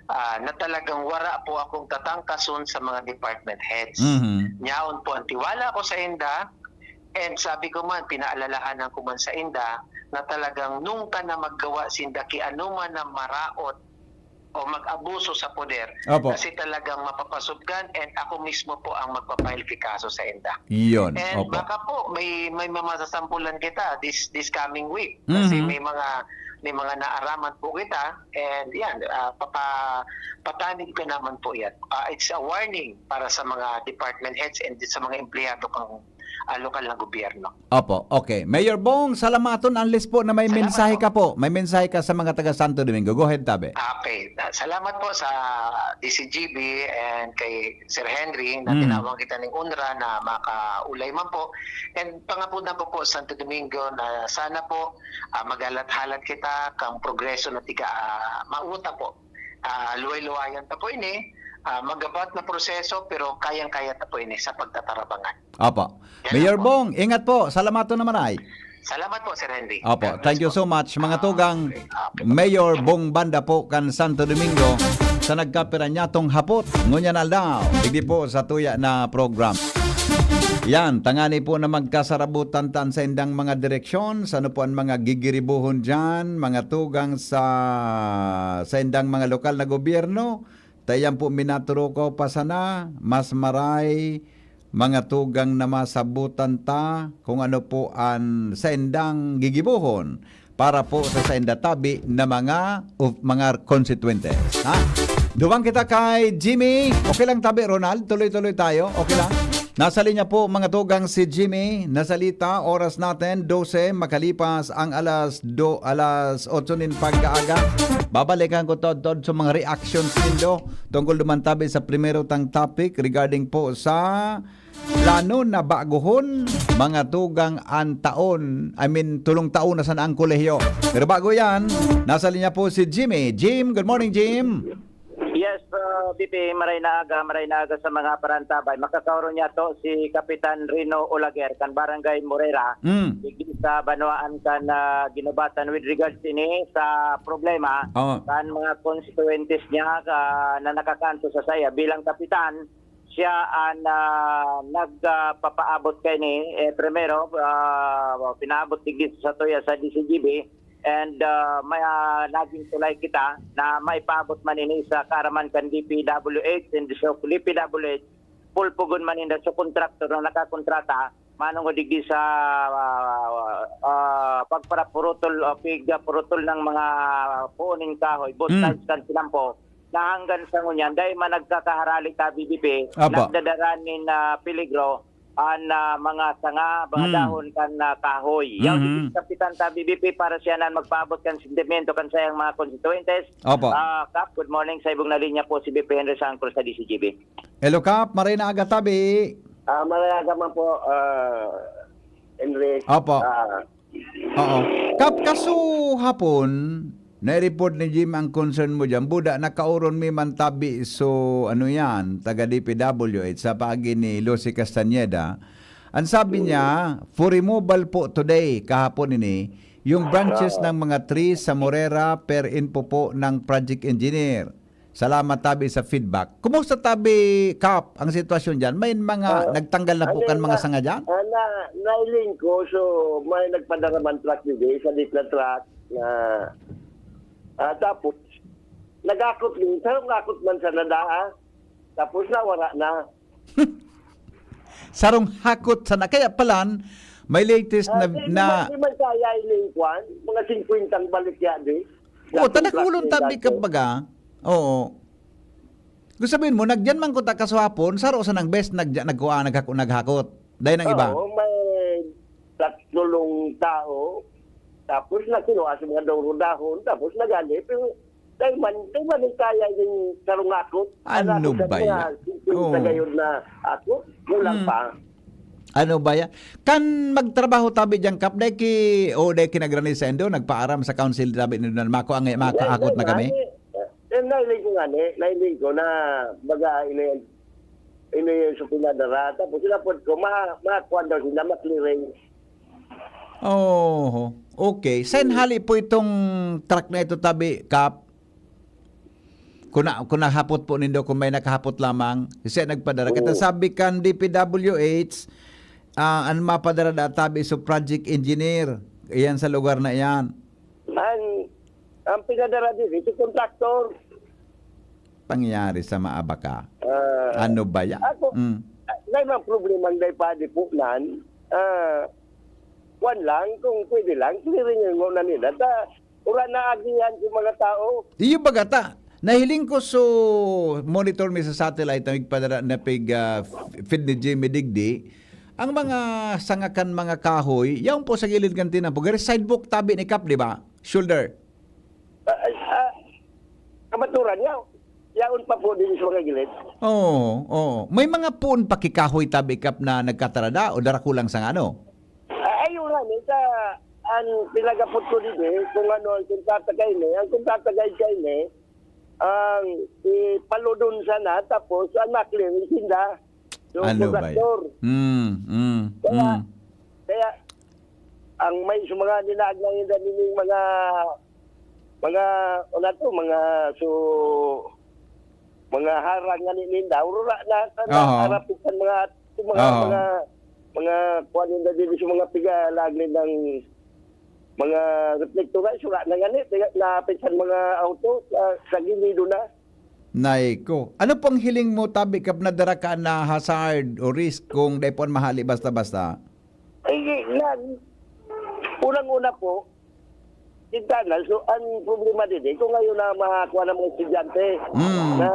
ah, na talagang wara po akong tatangkason sa mga department heads. Mhm. Nyaon po ang tiwala ko sa inda, and sabi ko man, pinaalalahanan ko man sa inda na talagang nungka na maggawa sinda ki anuman na maraot o mag-abuso sa poder Opo. kasi talagang mapapasubgan and ako mismo po ang magpa-file ki kaso sa inda. Iyon. And Opo. baka po may may mamasasampulan kita this this coming week kasi Mhm. may mga may mga naaraman po kita and yan ah, papa patanib ka naman po yan. Ah, it's a warning para sa mga department heads and sa mga empleyado ng ah, lokal na gobyerno. Opo. Okay. Mayor Bong, salamaton unless po na may Salamat mensahe po. ka po. May mensahe ka sa mga taga Santo Domingo. Go ahead, tabi. Ah, Okay. Ah, Salamat po sa D C G B and kay Sir Henry na Mm. tinawag kita ng UNRRA na makaulay man po. And pangapunan ko po Santo Domingo na sana po ah, maghalat-halat kita kang progreso na tiga ah, mauta po. Ah, luway-luwayan ta po ini. Ah, magabat na proseso pero kayang-kaya ta po ini sa pagtatarabangan. Opo. Yan Mayor lang po. Bong, ingat po. Salamaton naman ay. Salamat po, Sir Henry. Opo, God bless thank you po. so much. Mga Ah, tugang, okay. Ah, Mayor Bong Banda po kan Santo Domingo sa nagkapira niyatong hapot. Ngunyan aldaw, digdi po sa tuya na program. Yan, tangani po na magkasarabutan tan sa indang mga direksyon, sa ano po ang mga gigiribuhon dyan, mga tugang sa, sa indang mga lokal na gobyerno, tayan po minaturukaw pa sana, mas maray, mga tugang na masabutan ta kung ano po an saindang gigibohon para po sa sainda tabi na mga of mga konstituentes. Ha? Duwang kita kay Jimmy. Okay lang tabi, Ronald? Tuloy-tuloy tayo. Okay lang? Nasa linya po, mga tugang, si Jimmy. Nasalita, oras natin, dose, makalipas ang alas do, alas otso nin pagkaaga. Babalikan ko tod-tod sa mga reactions nindo tungkol duman tabi sa primero tang topic regarding po sa plano na baguhon, mga tugang, an taon, I mean, tulong taon na sana ang kolehiyo. Pero bago yan, nasa linya po si Jimmy. Jim, good morning, Jim. Yes, uh, B P, maray na aga, maray na aga sa mga parantabay. Makakaoron niya to si Kapitan Rino Olaguer, kan Barangay Morera, Mm. digdi sa banwaan kan uh, Ginobatan with regards ini sa problema Oh. kan mga constituentes niya uh, na nakakanto sa saya. Bilang kapitan, siya an uh, nagpapaabot kay ni eh, primero, uh, pinaabot digdi sa tuya sa D C G B, and uh, may uh, naging tulay kita na maipaabot man ini sa karaman kan D P W H, and so D P W H pulpugon man ninda sa kontraktor na nakakontrata manong o digdi sa uh, uh, pagparapurutol o pigpurutol ng mga puon nin kahoy, both Mm. sides kan Silampo, na hanggang sa ngunyan, dahil man nagkakaharali ta B B P, Apo. nagdadara nin ah, peligro an ah, mga sanga, mga Mm. dahon kan ah, kahoy. Yaw, Mhm. digdi sa kapitan ta B B P para siya na magpaabot kan sentimiento kan sayang mga konstituentes. Opo. Ah, Kap, good morning. Sa ibong na linya po si B P Henry Sangkol sa D C G B. Hello, Kap. Maray na aga tabi. Ah, maray na aga man po, ah, Henry. Opo. Ah, Oo. Kap, kaso hapon, Nai-report ni Jim ang concern mo diyan. Buda, nakaoron mi man tabi. So, ano yan, taga D P W H sa paagi ni Lucy Castañeda. Ang sabi niya, "For removal po today, kahapon ini, yung branches ng mga trees sa Morera per info po ng project engineer. Salamat tabi sa feedback." Kumusta tabi, Kap, ang sitwasyon diyan? May mga Ah, nagtanggal na po ano kan mga na, sanga diyan? ah, na, nailing ko, so may nagpadara man truck dito, sa litla truck na, ah, tapos, nagakot din, sarong akot man sa nadaa, tapos nawara na. Sarong hakot sana. Kaya palan, may latest Ah, na, di, di na man, di man kaya ining kwan, mga singkwentang balik ya, di? Oo, Datong talakulon truck tabi din dati. Kumbaga. Oo. Gusto sabihin mo, nagyan man kuta kasuhapon, saro sa nang best, nag-, nagkuha, naghako-, naghakot. Dahil ng iba. Oo, may tatlong tao, tapos nakinuha sa mga dahon-dahon, tapos nagali, pero dahil man, dahil man yung kaya yung sarong akot, Ano anak ko sa ba mga yan? singkwenta Oo. gayon na akot, kulang Hmm. pa. Ano ba yan? Kan magtrabaho tabi diyan, Kap, dai ki, o dai ki nagrani sa indo, nagpaaram sa council tabi nindo na mako ang, makaakot na kami? Nailing ko nga ni, nailing ko na, baga, ini, ini yung sa pinadara. Tapos, inapod ko, ma, makuha daw sila, ma-clearing. Oh, okay. Saan Hmm. hali po itong truck na ito, tabi, Kap? Kung na, kung nahapot po nindo, kung may nakahapot lamang, siya nagpadara. Kita Oo. sabi kan D P W H, ah, ang mapadara da tabi, so project engineer. Iyan sa lugar na iyan. Ang, ang pinadara din, ito contractor. Pangyayari sa maabaka. Ah, Ano ba yan? ako, Mm. ah, may mga problema ang dai pa di po nan. Ah, kwan lang, kung pwede lang, clearing yung una nila. Ta, ura na agihan yung mga tao. Iyo baga ta, nahiling ko so monitor mi sa satellite na migpadara na pig, ah, feed ni Jimmy Digdi, ang mga sangakan, mga kahoy, yaon po sa gilid kan tinampo. Gari sidewalk tabi ni Kap, di ba? Shoulder. Ah, ah, ah, kamaturan niya, yaon pa po din sa mga gilid. Oo, oo. May mga puon pa ki kahoy tabi, Kap, na nagkatarada o dara kulang sa ano? Ah, ayun nga, may sa, ang pinagapot ko din eh, kung ano ang kontrata kayo eh. Ang kontrata kayo kayo eh, ang ipaludon sana, tapos ang makler, yung tinda. So, Ano ba yan? contractor. Mm, mm, Kaya, mm. kaya, ang may sa mga ninaag na yun, yung mga, mga, ano to, mga, so, mga harang nga ni ninda, urura na, na, Aha. harapit sa mga, sa mga, Aha. mga, mga, kuwan ninda dito sa mga piga, lagli ng mga reflector, ay, sura na nga ni, piga-, napit sa mga auto, sa, sa ginido na. Nay ko. Ano pong hiling mo, tabi, kap nadara ka na hazard o risk kung dai po an mahali basta-basta? Ay, na, unang-una po, internal. So, ang problema din eh, kung ngayon na makakuha ng mga estudyante Mm. na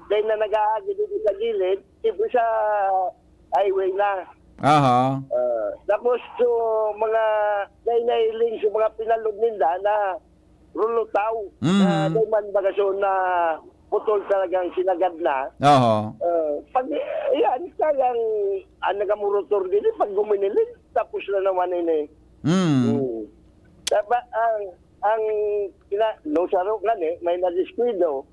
dahil na nag-aagi dito sa gilid, tipo sa highway na. Aha. Ah, tapos, so, mga dahil nahiling sa mga pinalod ninda na rulutaw, Mhm. na dahil man baga so na putol talagang sinagad na. Aha. Ah, pag, yan, kayang, ah, nagamurotor din eh, pag guminiling, tapos na naman ini. Mm. Mm. Dapat ang, ang pina-, no, saro nga ni, may nadiskuido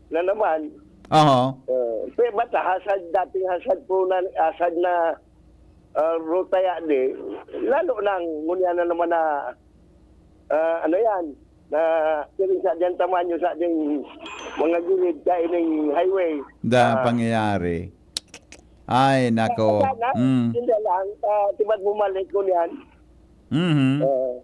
na naman. Aha. Eh, pe-, basta hazard, dating hazard po na, hazard na, ah, ruta ya di, lalo nang ngunyan na naman na, ah, ano yan, na siring sa diyan tamanyo sa ding mga gilid sa ining highway. Da, Ah. pangyayari. Ay, nako. Sana, Mm. hindi lang, ah, timad bumalik ko niyan. Mhm. Ah.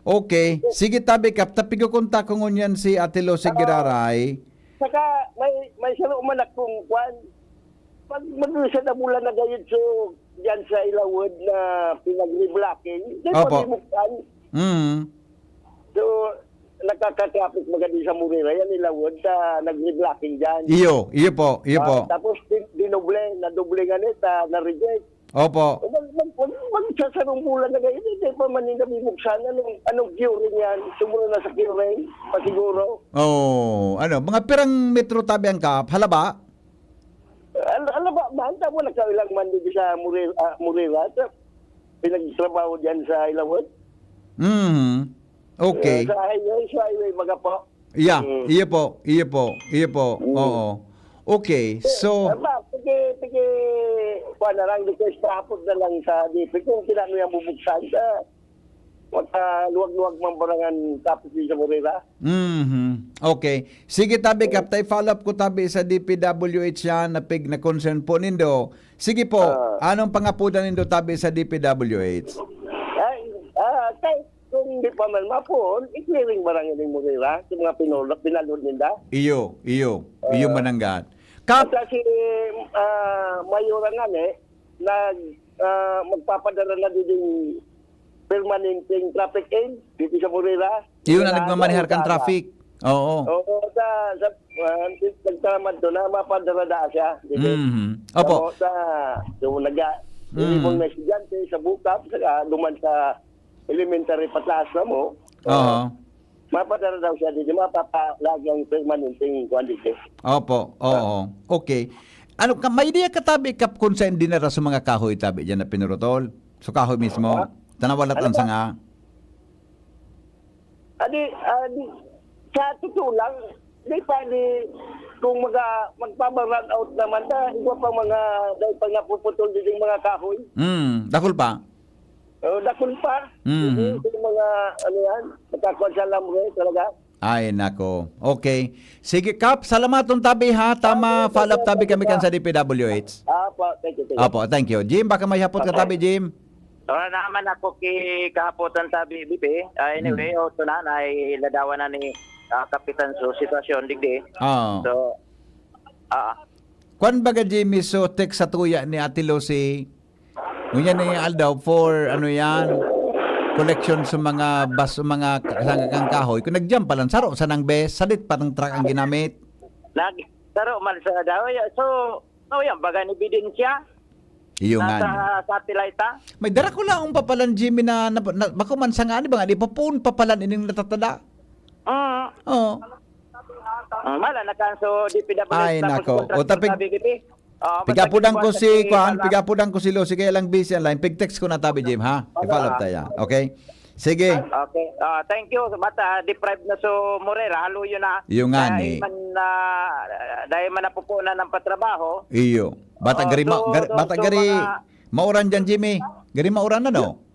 Okay. Sige, tabi, Kap. Tapig ko kontak ko ngunyan si Ate Lo, sige, Oo. Raray. Saka, may, may saro man akong kwan. Pag mag-isa na bulan na gayud, so, diyan sa Ilawod na pinag-reblocking, di Opo. pag-ibuksan. Mm. So, nakaka-traffic magadi sa Murira, yan, Ilawod, sa nag-reblocking diyan. Iyo, iyo po, iyo Ah, po. tapos din-, dinoble, nadoble nga nito, na-reject. Opo. Mag-, mag-, mag-, magsasarong bulan na ngayon, hindi pa man yung nabibuksan. Anong, anong curing yan? Sumuro na sa curing, pasiguro. Oo. Ano, mga pirang metro tabi ang kaap? Halaba? Al-, halaba man, tamo nagkailang man dito sa Muril-, ah, Murila, sa pinagtrabaho dyan sa Ilawod. Mhm. Okay. Eh, sa highway, sa highway, baga po. Yeah, Mm. iyo po, iyo po, iyo po. Mm. Oo. Okay, so Ano ba, pigi, pigi, kuwan na lang, request pa, hapot na lang sa D P kung sila mo yung bubuksan sa makaluwag-luwag man barangan tapos din sa Morera. Mhm. Okay. Sige, tabi, Kap, tay follow up ko, tabi, sa D P W H yan, na pig na concern po nindo. Sige po, Ah. anong pangapudan nindo, tabi, sa D P W H? Ay, ah, kay, kung di pa man mapon, i-clearing barang ining Morera, sa mga pinulot, pinalod ninda. Iyo, iyo, iyo Ah. mananggat. Kap- At si, ah, Mayora nga ni, nag, ah, magpapadara na din permanenteng traffic aid dito sa Morera. Iyon ang Wala nagmamanihar na kan usaha. traffic. Oo. Oo, sa, sa, ah, nagtamad to na mapadarada siya. Dito. Mhm. Opo. Sa, sa, yung naga, Mm. yung mga estudyante sa Bukab, sa, duman sa elementary pataas na mo. Oo. Mapadara daw siya dito, mapapalagi ang permanenteng kuwan dito. Opo, oo. Okay. Ano ka, may idea ka, tabi, Kap, kung saan dinara sa mga kahoy, tabi, dyan na pinurutol? Sa kahoy mismo? Ah? Tanawalat Ano ang ba? sanga? Adi, adi, sa totoo lang, di pa di, kung maga, magpabarun out naman ta, iba pa mga, dahil pa napuputol din yung mga kahoy. Hmm, dakul pa? Oh, dakul pa. Mhm. Hindi, yung mga, ano yan, magkakuha sa lamre talaga. Ay, nako. Okay. Sige, Kap, salamaton tabi, ha. Tama, Ah, follow up tabi kami kan sa D P W H. Ah, po, thank you, thank you. Opo, thank you. Jim, baka may hapot ka Okay. tabi, Jim? Wala naman ako ki kahapotan tabi, B P. Ah, anyway, Hmm. oh, ito na, nailadawan na ni, ah, Kapitan so sitwasyon, digdi. Oo. So, ah, Kwan baga, Jimmy, so text sa tuya ni Ate Lucy, ngunyan na yung aldaw for, ano yan, collection sa mga bas, mga ka-, sangkang kahoy. Kung nag-jam pa lang, saro sa nang bes, salit pa ng truck ang ginamit. Nag-, saro man sa daw. Ya-, so, oh, yan, baga ni ebidensya. Iyo nga Nasa ni. satellite, ah. May dara ko lang ang papalan, Jimmy, na, na, na, bako man sa nga, ano ba nga, di pa poon papalan ining natatada? Mm. Oo. Mm, mala na kan, so, D P W Ay, tapos nako. kontra O, tapig, sabi, Kipi. Ah, basta pigapudan ko kontra si, si kuan, Mala. pigapudan ko si Lucy, kaya lang busy ang line. Pig-text ko na tabi, Jim, ha? Wala. I-follow up tayo. Okay? Sige. Okay. Ah, thank you. Bata, deprived na so Morera. Halo yun na. Iyo nga Dahil ni. man, ah, dahil man napupunan ng patrabaho. Iyo. Bata Oh, gari ma-, so, gar-, so, bata so, gari mga mauran dyan, Jimmy. Gari mauran na, no?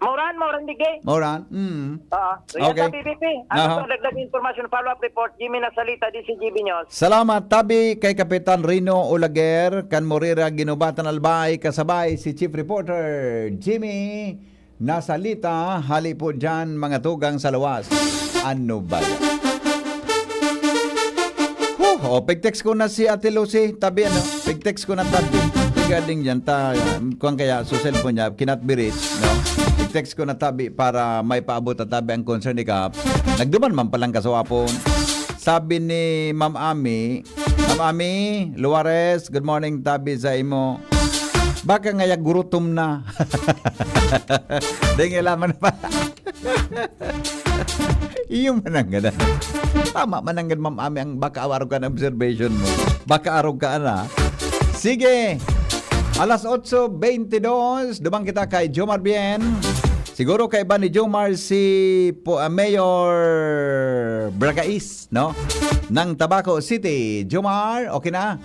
Mauran, mauran, digdi. Mauran? Mm. Oo. So, yan Okay. sa P P P. Ano Aha. pang dagdag impormasyon, follow-up report, Jimmy Nasalita, D C G B News. Salamat, tabi, kay Kapitan Rino Olaguer, kan Morera, Guinobatan, Albay, kasabay si Chief Reporter Jimmy Nasalita, hali po dyan, mga tugang sa luwas. Ano ba yan? Huh, oh, pag-text ko na si Ate Lucy, tabi ano, pag-text ko na tabi. Regarding dyan, ta, kuwan kaya, so cellphone niya, cannot be reached, no? Pag-text ko na tabi para may paabot at tabi ang concern ni Kap. Nagduman man palang kaswapon. Sabi ni Ma'am Ami, Ma'am Ami Luares, good morning, tabi sa imo. Baka ngaya gurutom na. Dahil kailangan pa. Iyo man ang ganda. Tama man ang ganda, Ma'am Ami, ang baka arog ka na observation mo. Baka arog ka na. Sige. Alas otso beintidos, duman kita kay Jomar Bien. Siguro kaiba ni Jomar si po, ah, Mayor Bragais, no? Ng Tabaco City. Jomar, okay na?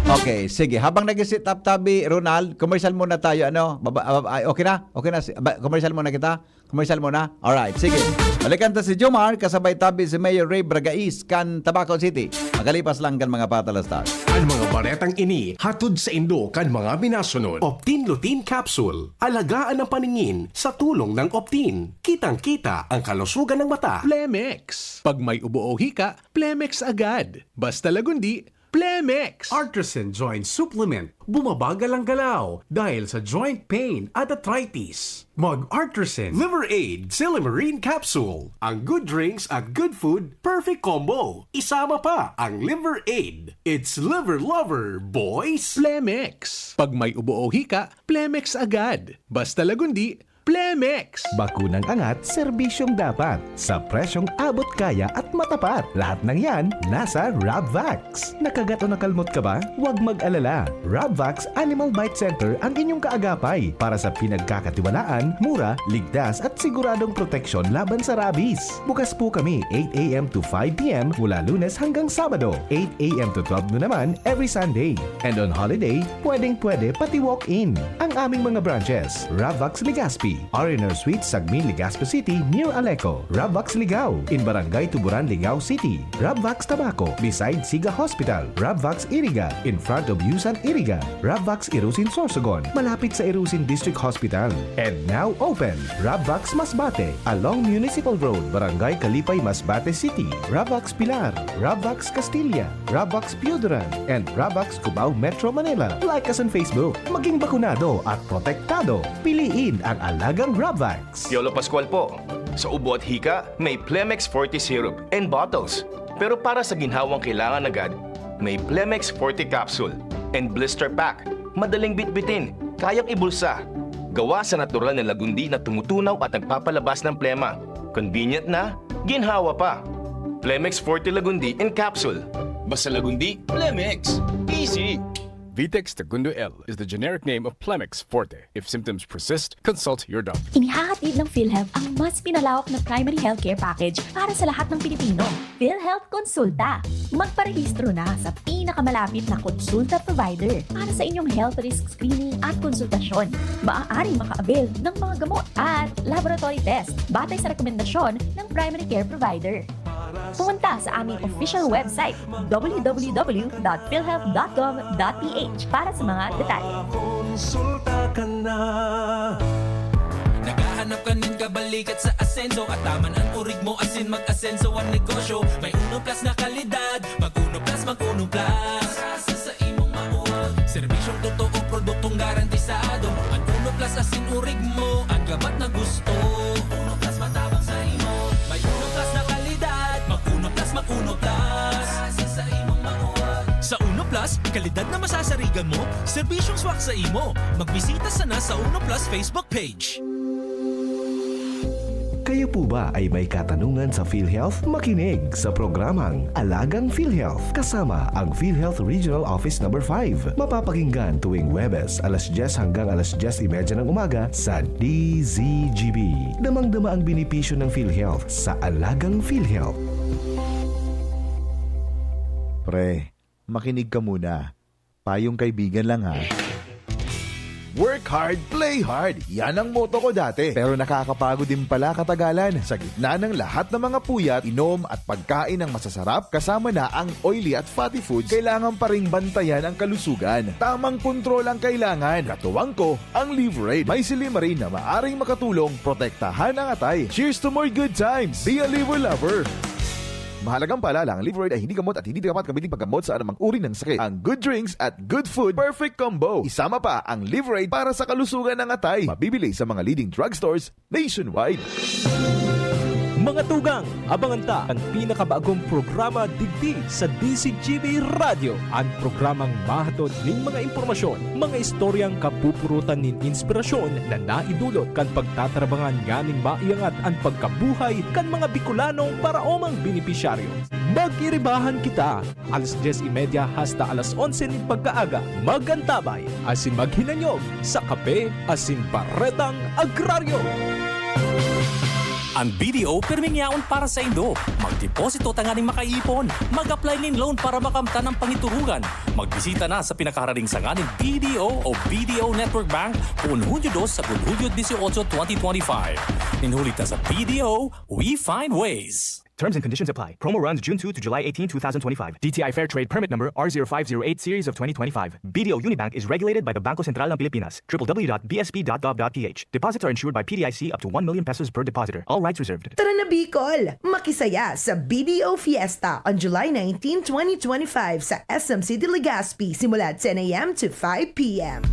Okay, sige. Habang nag-set up tabi, Ronald, commercial muna tayo, ano? Baba, baba, ay, okay na? Okay na? Si-, ba, commercial muna kita? Commercial muna? Alright, sige. Balikan ta si Jomar, kasabay tabi si Mayor Ray Bragais, kan Tabaco City. Makalipas lang kan mga patalastas. Ang mga baretang ini, hatod sa indo kan mga minasunod. Optin Lutein Capsule. Alagaan ang paningin sa tulong ng Optin. Kitang-kita ang kalusugan ng mata. Plemex. Pag may ubo o hika, Plemex agad. Basta lagundi, Plemex. Artisan Joint Supplement. Bumabagal ang galaw dahil sa joint pain at arthritis. Mag Artisan Liver Aid Silymarin Capsule. Ang good drinks at good food, perfect combo. Isama pa ang Liver Aid. It's Liver Lover, boys! Plemex. Pag may ubo o hika, Plemex agad. Basta lagundi, Plemex! Bakunang angat, serbisyong dapat, sa presyong abot kaya at matapat. Lahat ng yan, nasa Rabvax. Nakagat o nakalmot ka ba? Huwag mag-alala. Rabvax Animal Bite Center ang inyong kaagapay para sa pinagkakatiwalaan, mura, ligtas at siguradong proteksyon laban sa rabies. Bukas po kami eight a m to five p m mula Lunes hanggang Sabado, eight a m to twelve noon naman every Sunday. And on holiday, pwedeng-pwede pati walk-in. Ang aming mga branches, Rabvax Legazpi, R and R Suite, Sagmin, Legazpi City, near Aleco, Rabvax Ligao, in Barangay Tuburan, Ligao City, Rabvax Tabaco, beside Siga Hospital, Rabvax Iriga, in front of Yusan Iriga, Rabvax Irusin Sorsogon, malapit sa Irusin District Hospital. And now open, Rabvax Masbate, along Municipal Road, Barangay Kalipay, Masbate City, Rabvax Pilar, Rabvax Castilla, Rabvax Pioduran, and Rabvax Cubao, Metro Manila. Like us on Facebook. Maging bakunado at protektado. Piliin ang alagang Rabvax. Piolo Pascual po. Sa ubo at hika, may Plemex Forte Syrup and bottles. Pero para sa ginhawang kailangan agad, may Plemex Forte Capsule and Blister Pack. Madaling bitbitin, kayang ibulsa. Gawa sa natural na lagundi na tumutunaw at nagpapalabas ng plema. Convenient na, ginhawa pa. Plemex Forte Lagundi in Capsule. Basta Lagundi, Plemex. Easy! Vitex Segundo L is the generic name of Plemex Forte. If symptoms persist, consult your doctor. Inihahatid ng PhilHealth ang mas pinalawak na primary healthcare package para sa lahat ng Pilipino. PhilHealth Konsulta. Magparehistro na sa pinakamalapit na konsulta provider para sa inyong health risk screening at konsultasyon. Maaaring maka-avail ng mga gamot at laboratory test batay sa rekomendasyon ng primary care provider. Pumunta sa aming official website, w w w dot philhealth dot gov dot p h, para sa mga detalye. Konsulta ka na. Naghahanap ka nin kabalikat sa asenso at taman ang urig mo asin mag-asenso ang negosyo. May Uno Plus na kalidad, mag Uno Plus, mag Uno Plus. Sa imong mauwag, serbisyong totoo, produktong garantisado. Ang Uno Plus asin urig mo, ang gabat na gusto. Uno Plus matabang sa imo. May Uno Plus na kalidad, mag Uno Plus, mag Uno Plus. Sa imong mauwag. Sa Uno Plus, kalidad na masasarigan mo, serbisyong swak sa imo. Magbisita sana sa Uno Plus Facebook page. Kayo po ba ay may katanungan sa PhilHealth? Makinig sa programang Alagang PhilHealth kasama ang PhilHealth Regional Office Number five. Mapapakinggan tuwing Huwebes alas dyes hanggang alas dyes y media ng umaga sa D Z G B. Damang-dama ang benepisyo ng PhilHealth sa Alagang PhilHealth. Pre, makinig ka muna. Payong kaibigan lang ha. Work hard, play hard. Yan ang motto ko dati. Pero nakakapagod din pala katagalan. Sa gitna ng lahat ng mga puyat, inom at pagkain ng masasarap, kasama na ang oily at fatty foods, kailangan pa ring bantayan ang kalusugan. Tamang kontrol ang kailangan. Katuwang ko, ang Liverade. May silymarin na maaring makatulong protektahan ang atay. Cheers to more good times! Be a Liver Lover! Mahalagang paalala, ang Liverade ay hindi gamot at hindi dapat gamitin paggamot sa anumang uri ng sakit. Ang good drinks at good food, perfect combo. Isama pa ang Liverade para sa kalusugan ng atay. Mabibili sa mga leading drugstores nationwide. Mga tugang, abangan ta an pinakabagong programa digdi sa D Z G B Radyo, an programang mahatod nin mga impormasyon, mga istoryang kapupurutan nin inspirasyon na naidulot kan pagtatrabangan nganing maiangat an pagkabuhay kan mga Bicolanong paraomang benepisyaryo. Mag-iribahan kita, alas dyes y media hasta alas onse nin pagkaaga. Mag-antabay asin maghinanyog sa Kape asin Baretang Agraryo. An B D O pirming yaon para saindo. Magdeposito tanganing makaipon. Mag-apply nin loan para makamtan an pangiturugan. Magbisita na sa pinakaharaning sanga nin B D O o B D O Network Bank, poon Hunyo dos sagkod Hunyo dieciocho, twenty twenty-five. Nin huli ta sa B D O, we find ways. Terms and conditions apply. Promo runs June two to July eighteen, two thousand twenty-five. D T I Fair Trade Permit Number R zero five zero eight Series of twenty twenty-five. B D O Unibank is regulated by the Bangko Sentral ng Pilipinas. triple w dot b s p dot gov dot p h. Deposits are insured by P D I C up to one million pesos per depositor. All rights reserved. Tara na Bicol! Makisaya sa B D O Fiesta on July nineteen, twenty twenty-five sa S M City Legazpi simula ten a m to five p m.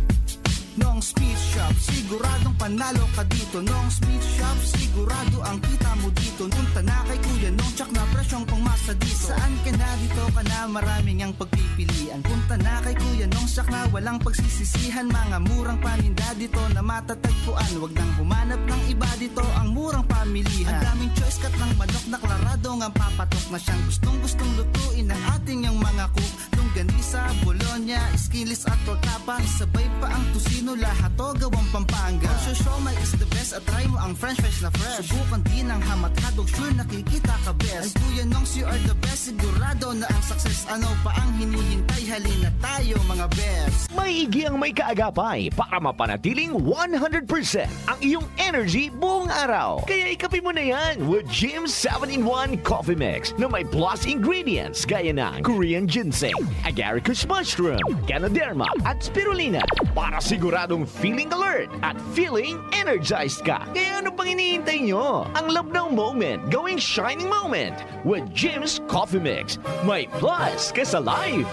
Nong's Meat Shop, siguradong panalo ka dito. Nong's Meat Shop, sigurado ang kita mo dito. Punta na kay Kuya Nong, tsak na presyong pangmasa dito. Saan ka na, dito ka na, maraming ang pagpipilian. Punta na kay Kuya Nong, tsak na walang pagsisisihan. Mga murang paninda dito na matatagpuan. Wag nang humanap ng iba, dito ang murang pamilihan. Ang daming choice, cut ng manok na klarado ngang papatok na siyang gustong-gustong lutuin ng ating yang mga cook. Longganisa, bologna, skinless at tortapa, sabay pa ang tocino, lahat to gawang Pampanga. Ang siomai is the best at try mo ang french fries na fresh. Subukan din ang ham at hotdog, sure nakikita ka best. Ang Kuya Nongs, you are the best, sigurado na ang success. Ano pa ang hinihintay? Halina tayo, mga best. Maigi ang may kaagapay para mapanatiling one hundred percent ang iyong energy buong araw. Kaya ikape mo na yan with Jim seven-in-one Coffee Mix na may plus ingredients gaya ng Korean ginseng, agaricus mushroom, ganoderma, at spirulina para siguradong feeling alert at feeling energized ka. Kaya ano pang hinihintay nyo? Ang love ng moment, gawing shining moment with Jim's Coffee Mix. May plus ka sa life!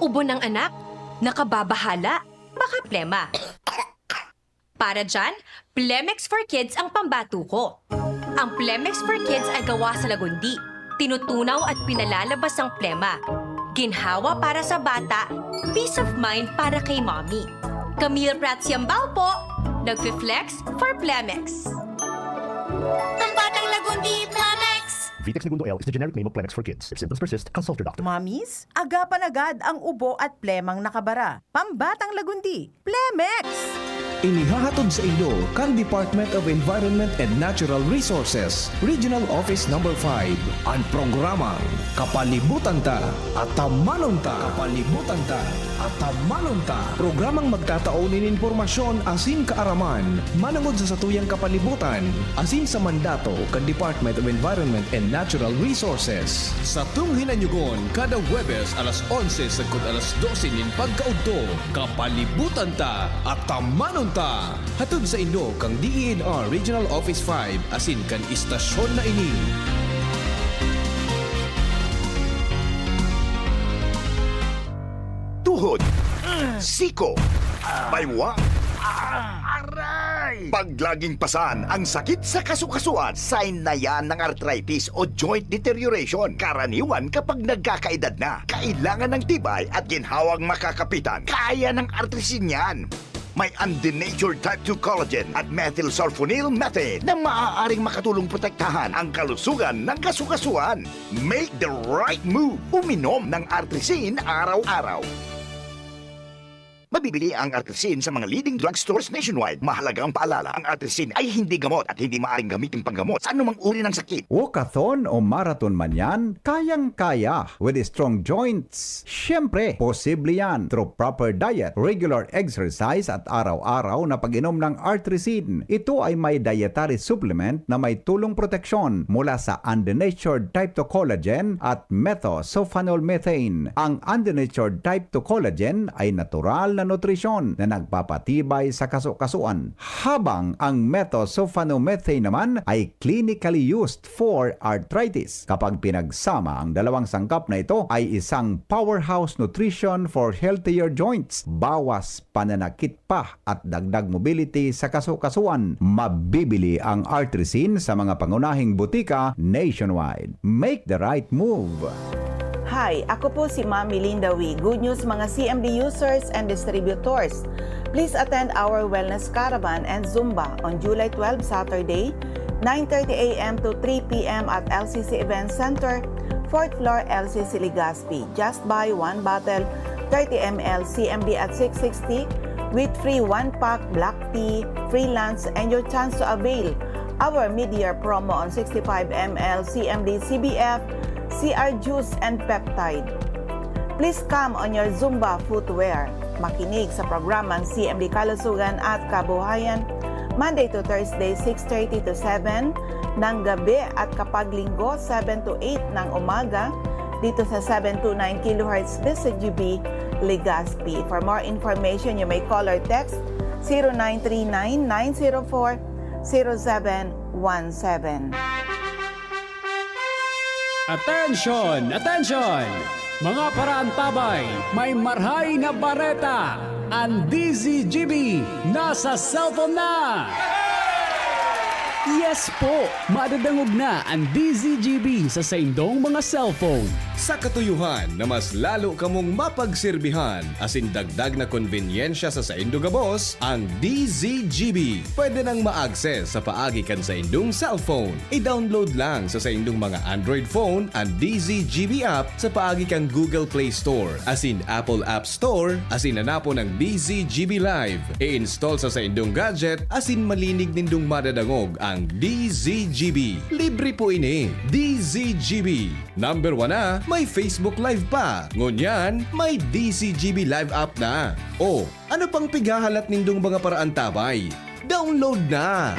Ubo ng anak? Nakababahala? Baka plema. Para dyan, Plemex for Kids ang pambato ko. Ang Plemex for Kids ay gawa sa lagundi, tinutunaw at pinalalabas ang plema. Ginhawa para sa bata, peace of mind para kay mommy. Camille Prats Yambao po, nagfi-flex for Plemex. Ang batang lagundi, Plemex! Vitex Negundo L is the generic name of Plemex for Kids. If symptoms persist, consult your doctor. Mamis, agapan agad ang ubo at plemang nakabara. Pambatang lagundi, Plemex! Inihahatod sa inyo kan Department of Environment and Natural Resources, Regional Office Number five, an programang Kapalibutan Ta, Atamanon Ta. Kapalibutan Ta, Atamanon Ta. Programang magtatao nin impormasyon asin kaaraman manongod sa satuyang kapalibutan asin sa mandato kan Department of Environment and Natural Resources. Satong hinanyugon kada Huwebes alas onse sagkod alas dose nin pagkaudto. Kapalibutan Ta, Atamanon Ta. Hatod sa inyo kan DENR Regional Office five asin kan istasyon na ini. Tuhod, siko, baywa, aray! Pag laging pasan ang sakit sa kasukasuan, sign na yan ng arthritis o joint deterioration. Karaniwan kapag nagkakaedad na, kailangan ng tibay at ginhawang makakapitan. Kaya ng Artrisin yan. May undenatured type two collagen at methylsulfonyl methane na maaaring makatulong protektahan ang kalusugan ng kasukasuan. Make the right move. Uminom ng Artrisin araw-araw. Mabibili ang Artrisin sa mga leading drugstores nationwide. Mahalagang paalala, ang Artrisin ay hindi gamot at hindi maaaring gamitin panggamot sa anumang uri ng sakit. Walkathon o marathon man yan, kayang-kaya with strong joints. Siyempre, posible yan through proper diet, regular exercise at araw-araw na pag-inom ng Artrisin. Ito ay may dietary supplement na may tulong proteksyon mula sa undenatured type two collagen at methylsulfonyl methane. Ang undenatured type two collagen ay natural na nutrisyon na nagpapatibay sa kasukasuan, habang ang methylsulfonyl methane naman ay clinically used for arthritis. Kapag pinagsama ang dalawang sangkap na ito, ay isang powerhouse nutrition for healthier joints, bawas pananakit pa at dagdag mobility sa kasukasuan. Mabibili ang Artrisin sa mga pangunahing butika nationwide. Make the right move! Hi, ako po si Ma'am Melinda Wee. Good news, mga C M D users and distributors. Please attend our Wellness Caravan and Zumba on July twelve, Saturday, nine thirty a m to three p m at L C C Event Center, fourth floor, L C C Legazpi. Just buy one bottle, thirty m l C M D at six sixty, with free one pack black tea, free lunch, and your chance to avail our mid-year promo on sixty-five m l C M D C B F, C R juice, and peptide. Please come on your Zumba footwear. Makinig sa programang C M D Kalusugan at Kabuhayan, Monday to Thursday, six thirty to seven ng gabi, at kapag Linggo, seven to eight ng umaga, dito sa seven two nine kilohertz D Z G B Legazpi. For more information, you may call or text zero nine three nine, nine zero four, zero seven one seven. Attention! Attention! Mga paraantabay, may marhay na bareta! Ang D Z G B nasa cellphone na! Yes po! Madadangog na ang D Z G B sa saindong mga cellphone. Sa katuyuhan na mas lalo kamong mapagserbihan asin dagdag na konbenyensya sa saindo gabos, ang D Z G B pwede nang ma-access sa paagi kan saindong cellphone. I-download lang sa saindong mga Android phone an D Z G B app sa paagi kan Google Play Store asin Apple App Store asin hanapon ang D Z G B Live. I-install sa saindong gadget asin malinig nindong madadangog ang D Z G B. Libre po ini. D Z G B. Number one na, may Facebook Live pa. Ngunyan, may D Z G B Live app na. O, ano pang pighahalat nindong mga paraantabay? Download na!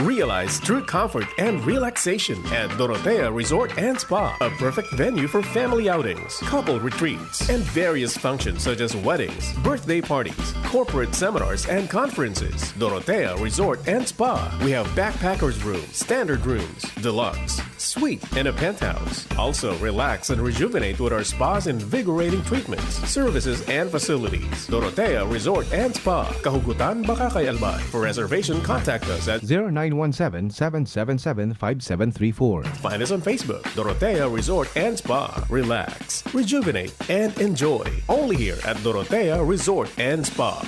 Realize true comfort and relaxation at Dorotea Resort and Spa, a perfect venue for family outings, couple retreats, and various functions such as weddings, birthday parties, corporate seminars, and conferences. Dorotea Resort and Spa. We have backpackers room, standard rooms, deluxe, suite, and a penthouse. Also, relax and rejuvenate with our spa's invigorating treatments, services, and facilities. Dorotea Resort and Spa, Kahugutan, Bacacay, Albay. For reservation, contact us at zero nine one seven, seven seven seven, five seven three four. Find us on Facebook, Dorotea Resort and Spa. Relax, rejuvenate, and enjoy. Only here at Dorotea Resort and Spa.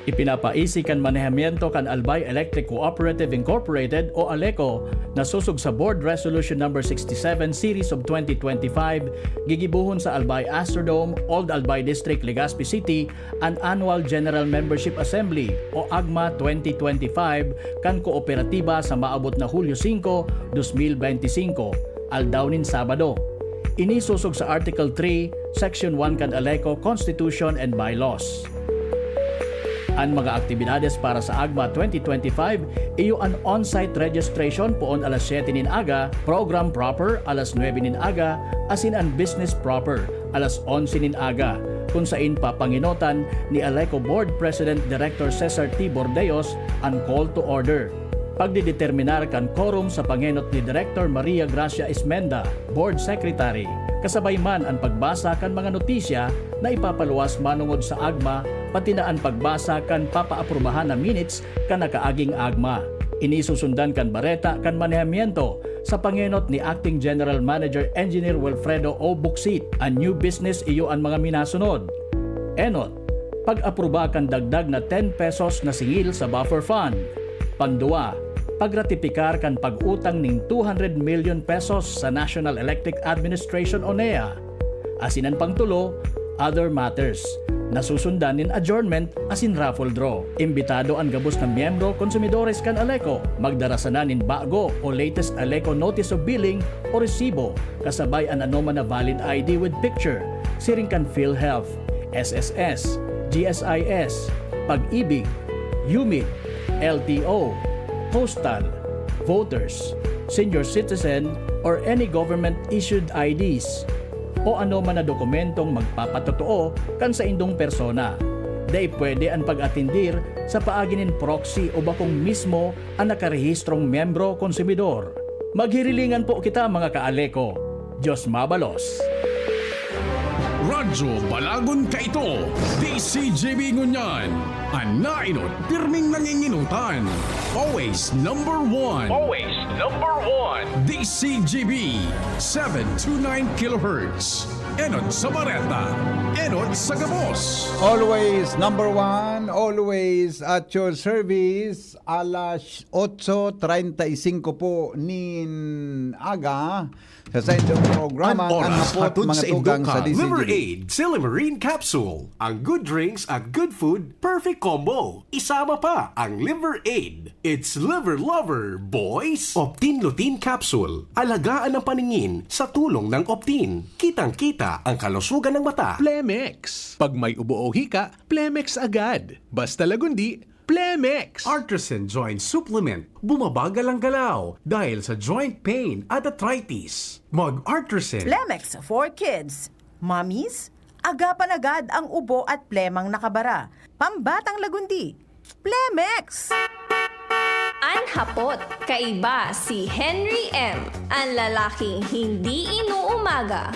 Ipinapaisi kan manehamiento kan Albay Electric Cooperative Incorporated o ALECO na sosog sa Board Resolution Number sixty-seven Series of twenty twenty-five, gigibohon sa Albay Astrodome, Old Albay District, Legazpi City, an Annual General Membership Assembly o AGMA twenty twenty-five kan kooperatiba sa maabot na Hulyo singko, dos mil benti singko, aldaw nin Sabado. Ini sosog sa Article three, Section one kan ALECO Constitution and Bylaws. An mga aktibidades para sa AGMA twenty twenty-five iyo an on-site registration poon alas siyete nin aga, program proper alas nuebe nin aga, asin an business proper alas onse nin aga, kun sain papangenotan ni ALECO Board President Director Cesar T. Bordeos an call to order. Pagdedeterminar kan quorum sa pangenot ni Director Maria Gracia Ismenda, Board Secretary, kasabay man an pagbasa kan mga notisya na ipapaluwas manongod sa AGMA, pati na an pagbasa kan papaaprubahan na minutes kan nakaaging AGMA. Ini susundan kan bareta kan manehamiento sa pangenot ni Acting General Manager Engineer Wilfredo O. Bucsit. An new business iyo an mga minasunod. Enot, pag-apruba kan dagdag na ten pesos na singil sa buffer fund. Pandua, pagratipikar kan pag-utang ning two hundred million pesos sa National Electric Administration o nea. Asin an pangtulo, other matters, na susundan nin adjournment asin raffle draw. Imbitado an gabos na miyembro, konsumidores kan ALECO, magdara sana nin bago o latest ALECO Notice of Billing o resibo, kasabay an anoman na valid I D with picture, siring kan PhilHealth, S S S, G S I S, Pag-ibig, UMID, L T O, Postal, Voters, Senior Citizen, or any government-issued I Ds, o anoman na dokumentong magpapatotoo kan saindong persona. Dai pwede an pag-atindir sa paagi nin proxy o bakong mismo an nakarehistrong miyembro konsumidor. Maghirilingan po kita, mga ka-ALECO. Diyos mabalos. Radyo Balagon kaito, D C G B ngunyan. An nainot, pirming nanginginutan. Always number one. Always number one. D C G B, seven two nine kilohertz. Enot sa bareta, enot sa gabos. Always number one, always at your service. Alas otso treinta y cinco po nin aga, sa saindong programa, An Oras, hatod sa indo mga tugang sa kan D C G B. Liver Aid, Silymarin Capsule. Ang good drinks at good food, perfect combo. Isama pa ang Liver Aid. It's Liver Lover, boys! Optin Lutein Capsule. Alagaan ang paningin sa tulong ng Optin. Kitang-kita ang kalusugan ng mata. Plemex. Pag may ubo o hika, Plemex agad. Basta Lagundi, Plemex! Artresin Joint Supplement. Bumabagal ang galaw dahil sa joint pain at arthritis. Mag-Artresin. Plemex for Kids. Mommies, agapan agad ang ubo at plemang nakabara. Pambatang Lagundi, Plemex! An hapot, kaiba si Henry M, an lalaking hindi inuumaga.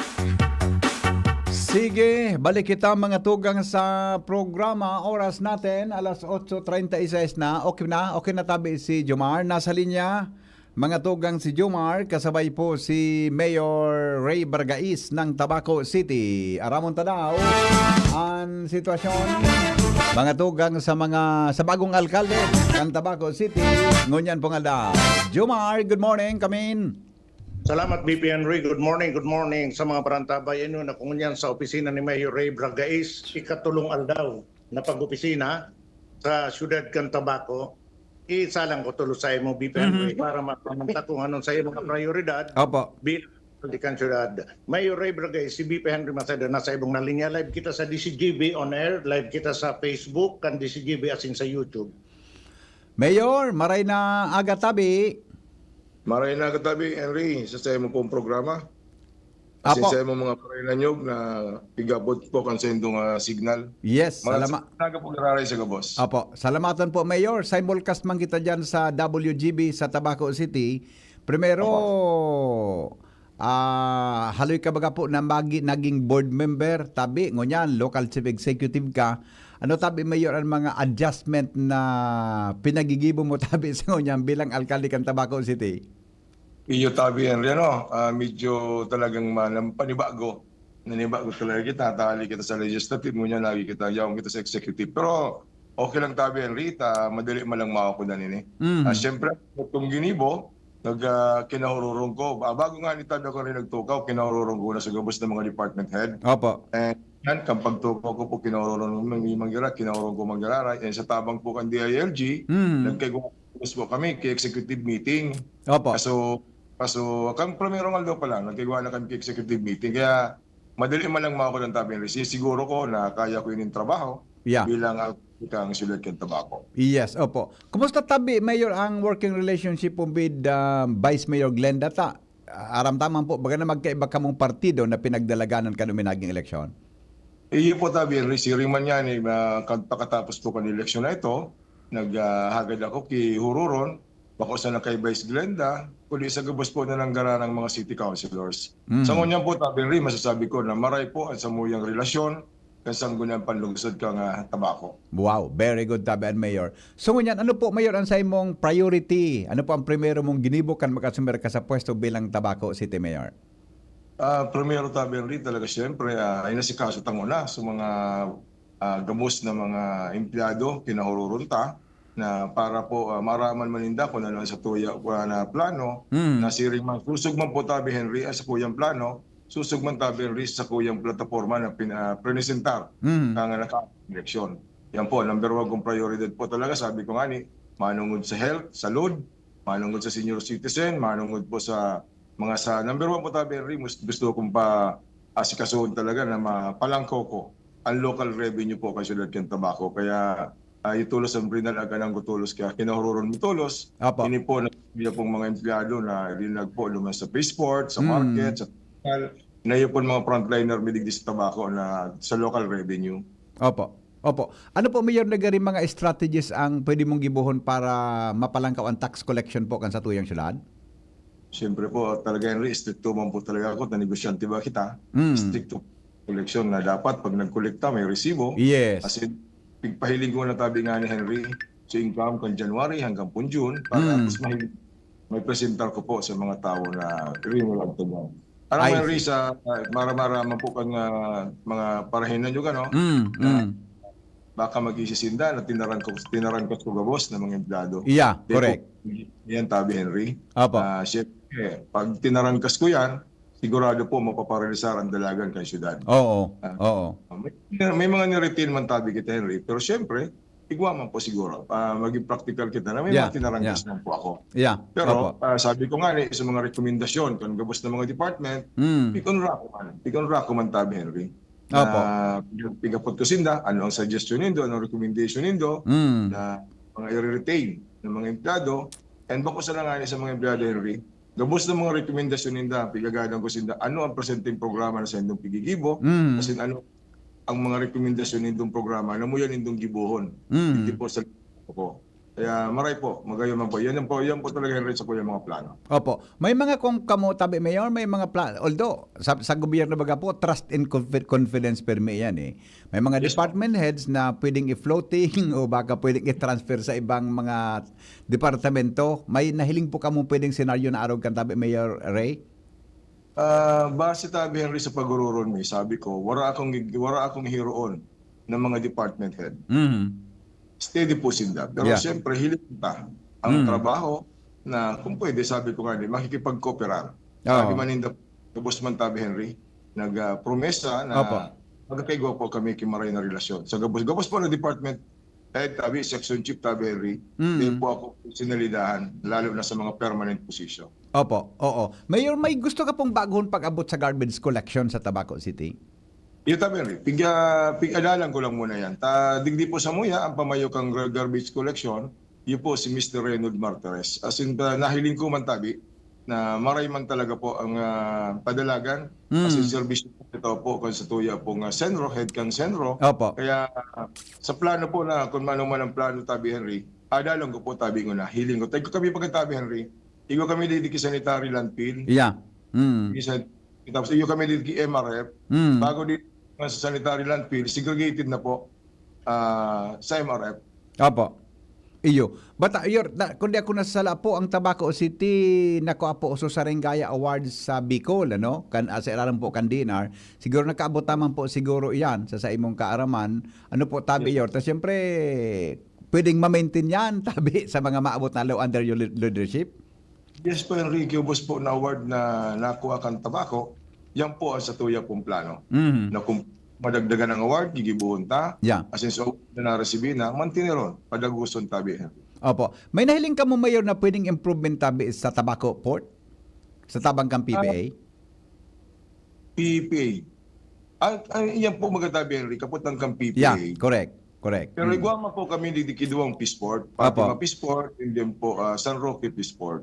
Sige, balik kita mga tugang sa programa. Oras natin, alas otso treinta y seis na. Okay na? Okay na tabi si Jomar. Nasa linya, mga tugang si Jomar, kasabay po si Mayor Ray Bargais ng Tabaco City. Aramon ta daw an sitwasyon. Mga tugang sa mga sa bagong alkalde ng Tabaco City. Ngunyan pong aldaw. Jomar, good morning. Come in. Salamat, B P Henry. Good morning, good morning sa mga parantabay. Ano na kung yan sa opisina ni Mayor Ray Bragais, ikatulong aldaw na pag-opisina sa siyudad kan Tabaco. Isalang ko tulo sa imo, B P Henry, Mhm. para makamanta kung anong sa imo mga prioridad Opo. bilang alkalde kan siyudad. Mayor Ray Bragais, si B P Henry Macedo, nasa ibong na linya. Live kita sa D C G B on air, live kita sa Facebook kan D C G B asin sa YouTube. Mayor, maray na aga tabi. Maray na katabi, Henry, sa sayo mo pong programa. Asin Apo. Sa imong mga parinanyog na igabot po kan sa indong ah, signal. Yes, Mga salama. Naga po nararay sa gabos. Apo, salamatan po, Mayor. Simulcast man kita dyan sa W G B sa Tabaco City. Primero, ah, haloy ka baga po na magi, naging board member, tabi, ngunyan, local chief executive ka. Ano tabi, Mayor, ang mga adjustment na pinagigibo mo tabi sa ngunyan bilang alkalde kan Tabaco City? Iyo tabi, Henry, ano, ah, medyo talagang manam, panibago. Nanibago talaga kita, tali kita sa legislative, ngunyan lagi kita, yaon kita sa executive. Pero okay lang tabi, Henry, ta madali man lang makukunan ini. Mm. Ah, siyempre, itong ginibo, nag ah, kinahururong ko. Ah, bago nga ni tabi ako rin nagtukaw, kinahururong ko na sa gabos ng mga department head. Opo. And yan, kang pagtukaw ko po, kinahururong may mangira, kinahurong ko mangira. And sa tabang po kan D I L G, Mm. nagkagawa po kami kay executive meeting. Opo. Kaso, kaso, kang primerong aldaw pa lang, nagkagawa na kami kay executive meeting. Kaya, madali man lang makukunan tabi, Henry. Siguro ko na kaya ko ining trabaho Yeah. bilang ang ikang siyudad kan Tabaco. Yes, opo. Kumusta tabi, Mayor, ang working relationship mo with ah, Vice Mayor Glenda ta? Aram taman po, baga na magkaiba kamong partido na pinagdalaganan kan uminaging eleksyon? Iyo po tabi, Henry, siring man yan, eh, ah, kan- pagkatapos po kan eleksyon na ito, naghagad ako ki Hururon, bako sana kay Vice Glenda, kundi sa gabos po na nanggaran ng mga city councilors. Mm. Sa ngunyan po tabi, Henry, masasabi ko na maray po ang samuyang relasyon kan Sangguniang Panlungsod kan ah, Tabaco. Wow, very good, tabi an Mayor. So ngunyan, ano po, Mayor, ang sa imong priority? Ano po ang primero mong ginibo kan makasumir ka sa pwesto bilang Tabaco City Mayor? Ah, primero tabi, Henry, talaga siyempre, ah, inasikaso ta nguna sa mga ah, gabos na mga empleyado, kinahururon ta na para po ah, maaraman man ninda kung ano ang sa tuya ah, na plano, Mm. na siring man, susog man po tabi, Henry, ang sa kuyang plano, susog man tabi, Henry, sa kuyang plataforma na pin, ah, presentar Mm. na nga naka-eleksyon. Yan po, number one kong prioridad po talaga, sabi ko nga ni, manungod sa health, salud, manungod sa senior citizen, manungod po sa mga sa number one po tabi, Henry, mus- gusto kong pa asikasuhon talaga na mapalangkaw ko ang local revenue po kan siyudad kan Tabaco. Kaya uh, itulos ang Brinal Aganang Gutulos kaya kinahururon Mitulos. Opo. Ini po na niya pong mga empleyado na rinag po naman sa P A C E Sport, sa Mm. market, sa hospital, na yun po mga frontliner midigdi sa Tabaco na sa local revenue. Opo. Opo. Ano po, Mayor, nagari mga strategies ang pwede mong gibuhon para mapalangkaw ang tax collection po kan sa tuyang syudad? Siyempre po, talaga, Henry, stricto man po talaga ako na negosyante ba kita? Mm. Stricto collection na dapat pag nagkolekta may resibo. Yes. As in, pigpahiling ko na tabi nga ni Henry, so income kan January hanggang pun June, para Mm. at least mahiling, may presentar ko po sa mga tao na renewal of the bond. Ano I Henry, see. Sa uh, mara-mara man po kang uh, mga parahinan nyo, ano? Mm, Na mm. Baka magisisinda na tinaran ko tinaran ko sa gabos ng mga empleyado. Yeah, Di po, correct. Yan tabi, Henry. Opo. Ah, syempre, pag tinarangkas ko yan, sigurado po mapaparalisar ang dalagan kan syudad. Oo. Ah. Oo. May, may mga niretain man tabi kita, Henry, pero syempre, igwa man po siguro. Ah, maging practical kita na may Yeah, mga tinarangkas yeah. man po ako. Yeah. Pero Opo. ah, sabi ko nga ni, sa mga rekomendasyon, kan gabos ng mga department, Mm. pikunra ko man. Pikunra ko man tabi, Henry. Opo. Na pigapot ko sinda, ano ang suggestion nindo, ano ang recommendation nindo, Mm. na mga i-retain ng mga empleyado. And bako sa nga sa mga empleyado, Henry, gabos ng mga rekomendasyon ninda, pigagadan ko sinda, ano ang presenteng programa na sa indong pigigibo, Mm. as in, ano ang mga rekomendasyon nindong programa na muya nindong gibohon. Mm. Hindi po sa ako. Kaya maray po, magayon man po. Yan, yan po, yan po talaga yung sa po yung mga plano. Opo. May mga kung kamo tabi, Mayor, may mga plan. Although, sa, sa gobyerno baga po, trust and confi- confidence permi yan eh. May mga Yes, po. department heads na pwedeng i-floating o baka pwedeng i-transfer sa ibang mga departamento. May nahiling po kamo pwedeng senaryo na arog kan tabi, Mayor Ray? Ah, base tabi, Henry, sa pagururun mi, sabi ko, wala akong, wala akong hiroon ng mga department head. Mhm. Steady po sinda. Pero Yeah. siyempre, hiling ta ang Mm. trabaho na kung pwede, sabi ko nga, di, makikipagkooperar. Oo. Sabi man ninda, gabos man tabi, Henry, nag-promesa na Opo. magkakaigwa po kami kimaray na relasyon. Sa gabos, gabos po na department head, tabi, section chief, tabi, Henry, Mm. di po ako sinalidahan, lalo na sa mga permanent position. Opo, oo. Mayor, may gusto ka pong baguhon pag-abot sa garbage collection sa Tabaco City? Iyo, tabi, Henry. Pig, pig-adalan ko lang muna yan. Ta, digdi po sa muya, ang pamayo kang gar- garbage collection, iyo po si Mister Reynold Martires. As in, ta, nahiling ko man tabi na maray man talaga po ang ah, padalagan. Mm. As in, servisyo po ito po kung sa tuya pong ah, Senro, head kang Senro. Opo. Kaya ah, sa plano po na kung ano man ang plano tabi, Henry, adalan ko po tabi ko na. Hiling ko. Tayo kami pagkatabi, Henry. Igo kami di, di sanitary landfill. Yeah. Mm. Di sa, tapos iyo kami di M R F. Mm. Bago di sa sanitary landfill, segregated na po ah, sa M R F. Opo. Iyo. Bata, iyo, na, kundi ako nasasala po, ang Tabaco City, nakuha po sa Saringaya Awards sa Bicol, ano? Kan, ah, sa ilalim po kan D N R. Siguro nakaabot naman po siguro iyan sa, sa imong kaaraman. Ano po, tabi, Yes. Yor? Ta, siyempre, pwedeng ma-maintain yan, tabi, sa mga maabot na law under your le- leadership? Yes po, Enrique, ubos po na award na nakuha kan Tabaco, yan po ang sa tuya pong plano. Mhm. Na kung madagdagan ang award, gigibuhon ta. Yeah. As in, so, na naresibi na, mantineron, padaguson tabi. Opo. May nahiling ka mo, Mayor, na pwedeng improvement tabi sa Tabaco Port? Sa tabang kang P P A? P P A. Ang, ang, yan po magatabi, Henry, kapot ng kang P P A. Yeah, correct. Correct. Pero Mm. igwa man po kami di, di kiduwang Peace Port, Apo. Fatima Peace Port, and then po ah, San Roque Peace Port.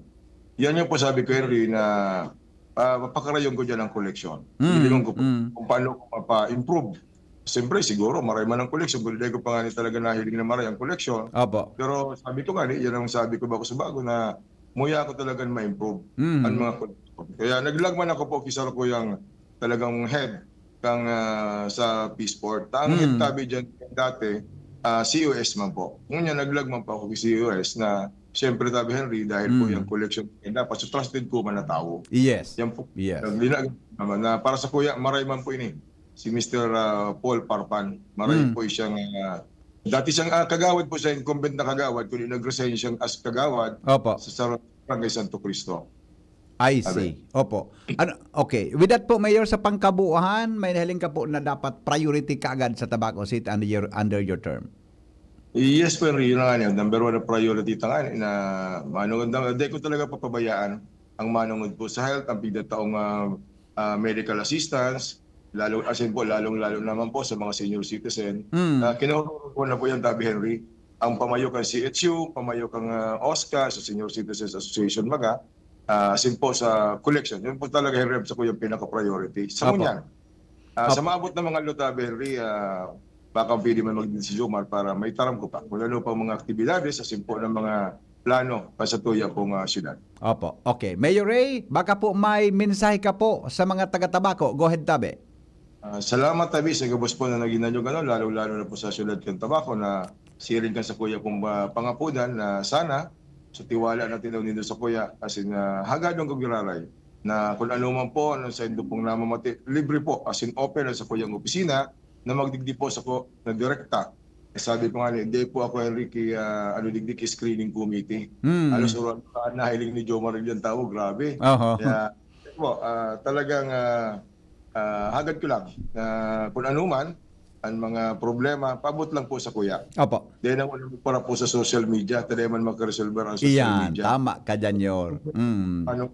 Yan yung po sabi ko, Henry, na ah, mapakarayon ko dyan ang koleksyon. Mm, Hilingon ko po mm. kung paano ko mapa-improve. Siyempre, siguro, maray man ang koleksyon. Kung hindi ko pa nga ni talaga nahiling na maray ang koleksyon. Opo. Pero sabi ko nga, yan ang sabi ko ba ko sa bago na muya ako talaga ma-improve Mm. ang mga koleksyon. Kaya naglagman ako po, kisar ko yung talagang head kang ah, sa Peace Port. Ang Mm. head tabi dyan dati, ah, C O S man po. Ngunyan, naglagman pa ako sa C O S na, siyempre, tabi Henry, dahil po Mm. yung collection, eh, dapat sa trusted ko man na tao. Yes. Yan po. Yes. Naglina- naman na para sa kuya, maray man po ini. Si Mister ah, Paul Parpan, maray Mm. po siyang, ah, dati siyang ah, kagawad po siya, incumbent na kagawad, kundi nag-resign siyang as kagawad Opo. sa, sa Barangay Santo Cristo. I Sabi. see. Opo. Ano, okay. With that po, Mayor, sa pangkabuuhan, may nahiling ka po na dapat priority kaagad sa Tabaco City under your, under your term? Yes, pero yun na nga niya. Number one na priority ta nga na manungod na, di ko talaga papabayaan ang manungod po sa health, ang pigdataong ah, ah, medical assistance, lalo, as in po, lalong-lalo naman po sa mga senior citizen. Mm. Ah, kinuha ko na po yan, Tabi Henry, ang pamayo kan C H U, pamayo kang ah, OSCA, sa Senior Citizens Association, mga, ah, as in po sa collection. Yun po talaga, Henry, sa ko yung pinaka-priority. Sa Apo. Munyan, ah, Apo. sa maabot na mga luta, Henry, ah, baka pwede man magdesisyon para maitaram ko pa kung ano pang mga aktibidades, as in po ng mga plano pa sa tuya pong ah, syudad. Opo. Okay. Mayor Ray, baka po may mensahe ka po sa mga taga-Tabaco. Go ahead, tabi. Ah, salamat tabi sa gabos po na naging nanyog, ano, lalo-lalo na po sa syudad kan Tabaco na siring kan sa kuya pong ah, pangapudan na sana sa tiwala na tinaw nindo sa kuya, as in, ah, hagadon ko giraray na kung ano man po, ano sa indo pong namamati, libre po, as in open ang sa kuyang opisina na magdigdi po sa ko na direkta. Eh, sabi ko nga, hindi po ako, Enrique, ah, ano, digdi ki screening committee. Hmm. Halos uran ka nahiling ni Jomar yung tao, grabe. Oho. Kaya, po, ah, talagang ah, ah, hagad ko lang na kung ano man ang mga problema, paabot lang po sa kuya. Opo. Then ang ulo para po sa social media, tayo man makaresolver ang social Iyan, media. Tama ka dyan, Yor. Mm. Manong,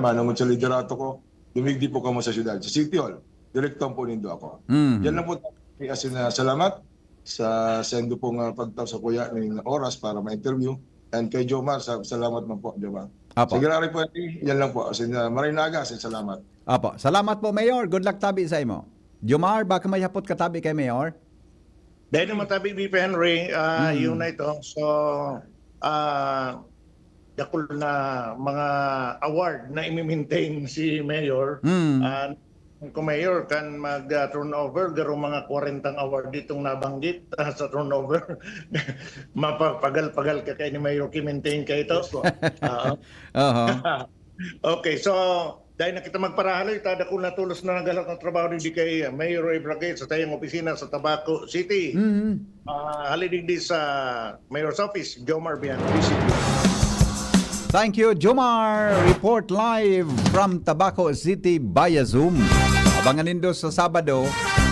manong sa liderato ko, dumigdi po kamo sa syudad, sa City Hall. Direkto po nindo ako. Mm. Yan lang po, as in, ah, salamat sa sendo pong ah, pagtaw sa kuya ng oras para ma-interview. And kay Jomar, sa, salamat man po, Jomar. Apo. Sige, Larry po, yan lang po. As in, ah, maray na aga, as in, salamat. Apo. Salamat po, Mayor. Good luck tabi sa imo. Jomar, baka may hapot ka tabi kay Mayor? Dahil naman tabi, B P Henry, ah, Mm. yun na ito. So, ah, dakul na mga award na imi-maintain si Mayor. Mm. Ah, kung Mayor kan mag, ah, turnover, garo mga kwarentang award ditong nabanggit, ah, sa turnover. Mapapagal-pagal ka kay ni Mayor ki-maintain ka ito. Yes po. Oo. Aha. Okay, so, dai na kita magparahaloy, ta dakul na tolos na naghalat na trabaho digdi kay Mayor Roy Braquet sa saiyang opisina sa Tabaco City. Mhm. Ah, hali digdi sa Mayor's Office, Jomar Bian, V C P. Thank you, Jomar. Report live from Tabaco City via Zoom. Abangan nindo sa Sabado.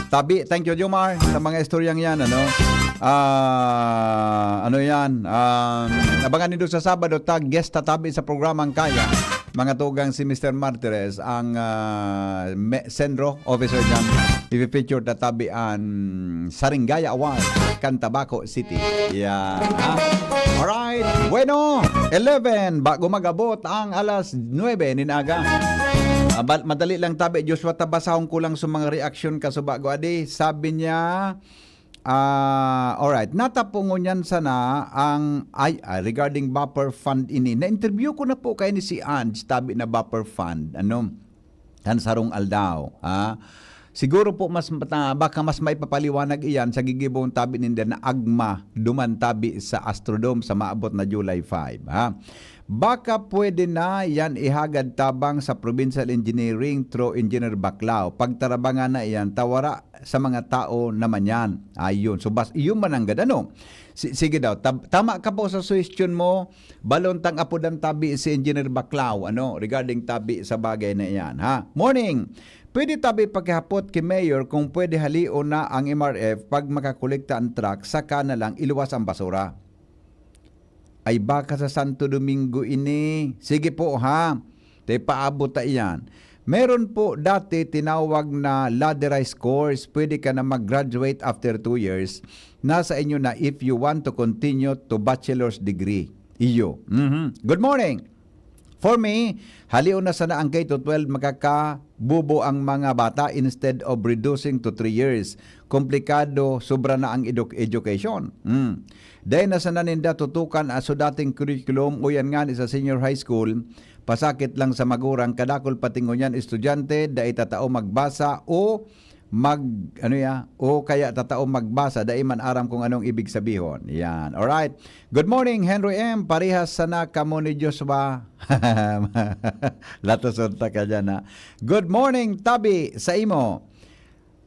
Tabi, thank you, Jomar, sa mga istoryang yan, ano? Ah, ano yan? Um, abangan nindo sa Sabado, ta guest tatabi sa programang Kaya. Mga tugang si Mister Martires, ang, ah, me-, Senro officer niyan. Ipi-feature tatabi an Saringaya Award kan Tabaco City. Yan, ha? Alright. Bueno, eleven, bago mag-abot ang alas nuebe nin aga. Ah, bal-, madali lang tabi, Joshua, tabasahon ko lang sa mga reaksyon ka sa bago adi. Sabi niya, ah, alright, natapo ngunyan sana ang, ay, ah, regarding buffer fund ini. Na-interview ko na po kayo ni si Ange, tabi na buffer fund. Ano? Kan sarong aldaw, ha? Siguro po mas mata-, baka mas maipapaliwanag iyan sa gigibong tabi ninda na agma duman tabi sa Astrodome sa maabot na July five, ha? Baka pwede na yan ihagad tabang sa Provincial Engineering through Engineer Baclao. Pagtarabangan na iyan, ta wara sa mga tao naman yan. Ayun. So, bas-, iyon man ang gad-, ano? Si-, sige daw, tab-, tama ka po sa suhestyon mo. Balon tang apodan tabi si Engineer Baclao, ano, regarding tabi sa bagay na iyan, ha? Morning! Pwede tabi pakihapot ki Mayor kung pwede halion na ang M R F pag makakolekta ang truck, saka na lang iluwas ang basura. Ay baka sa Santo Domingo ini. Sige po, ha? Te, paabot ta iyan. Meron po dati tinawag na ladderized course. Pwede ka na mag-graduate after two years. Nasa inyo na if you want to continue to bachelor's degree. Iyo. Mhm. Good morning. For me, halion na sana ang K to twelve, makakabubo ang mga bata instead of reducing to three years. Komplikado, sobra na ang edu-, education. Mm. Dai na sana ninda tutukan aso dating curriculum o yan ngani sa senior high school, pasakit lang sa magurang, kadakul pati ngunyan estudyante, dai tatao magbasa o mag, ano ya, o kaya tatao magbasa, dai man aram kung anong ibig sabihon. Yan. Alright. Good morning, Henry M. Parehas sana kamo ni Joshua. Latasonta ka dyan, ha? Good morning, Tabi, sa imo.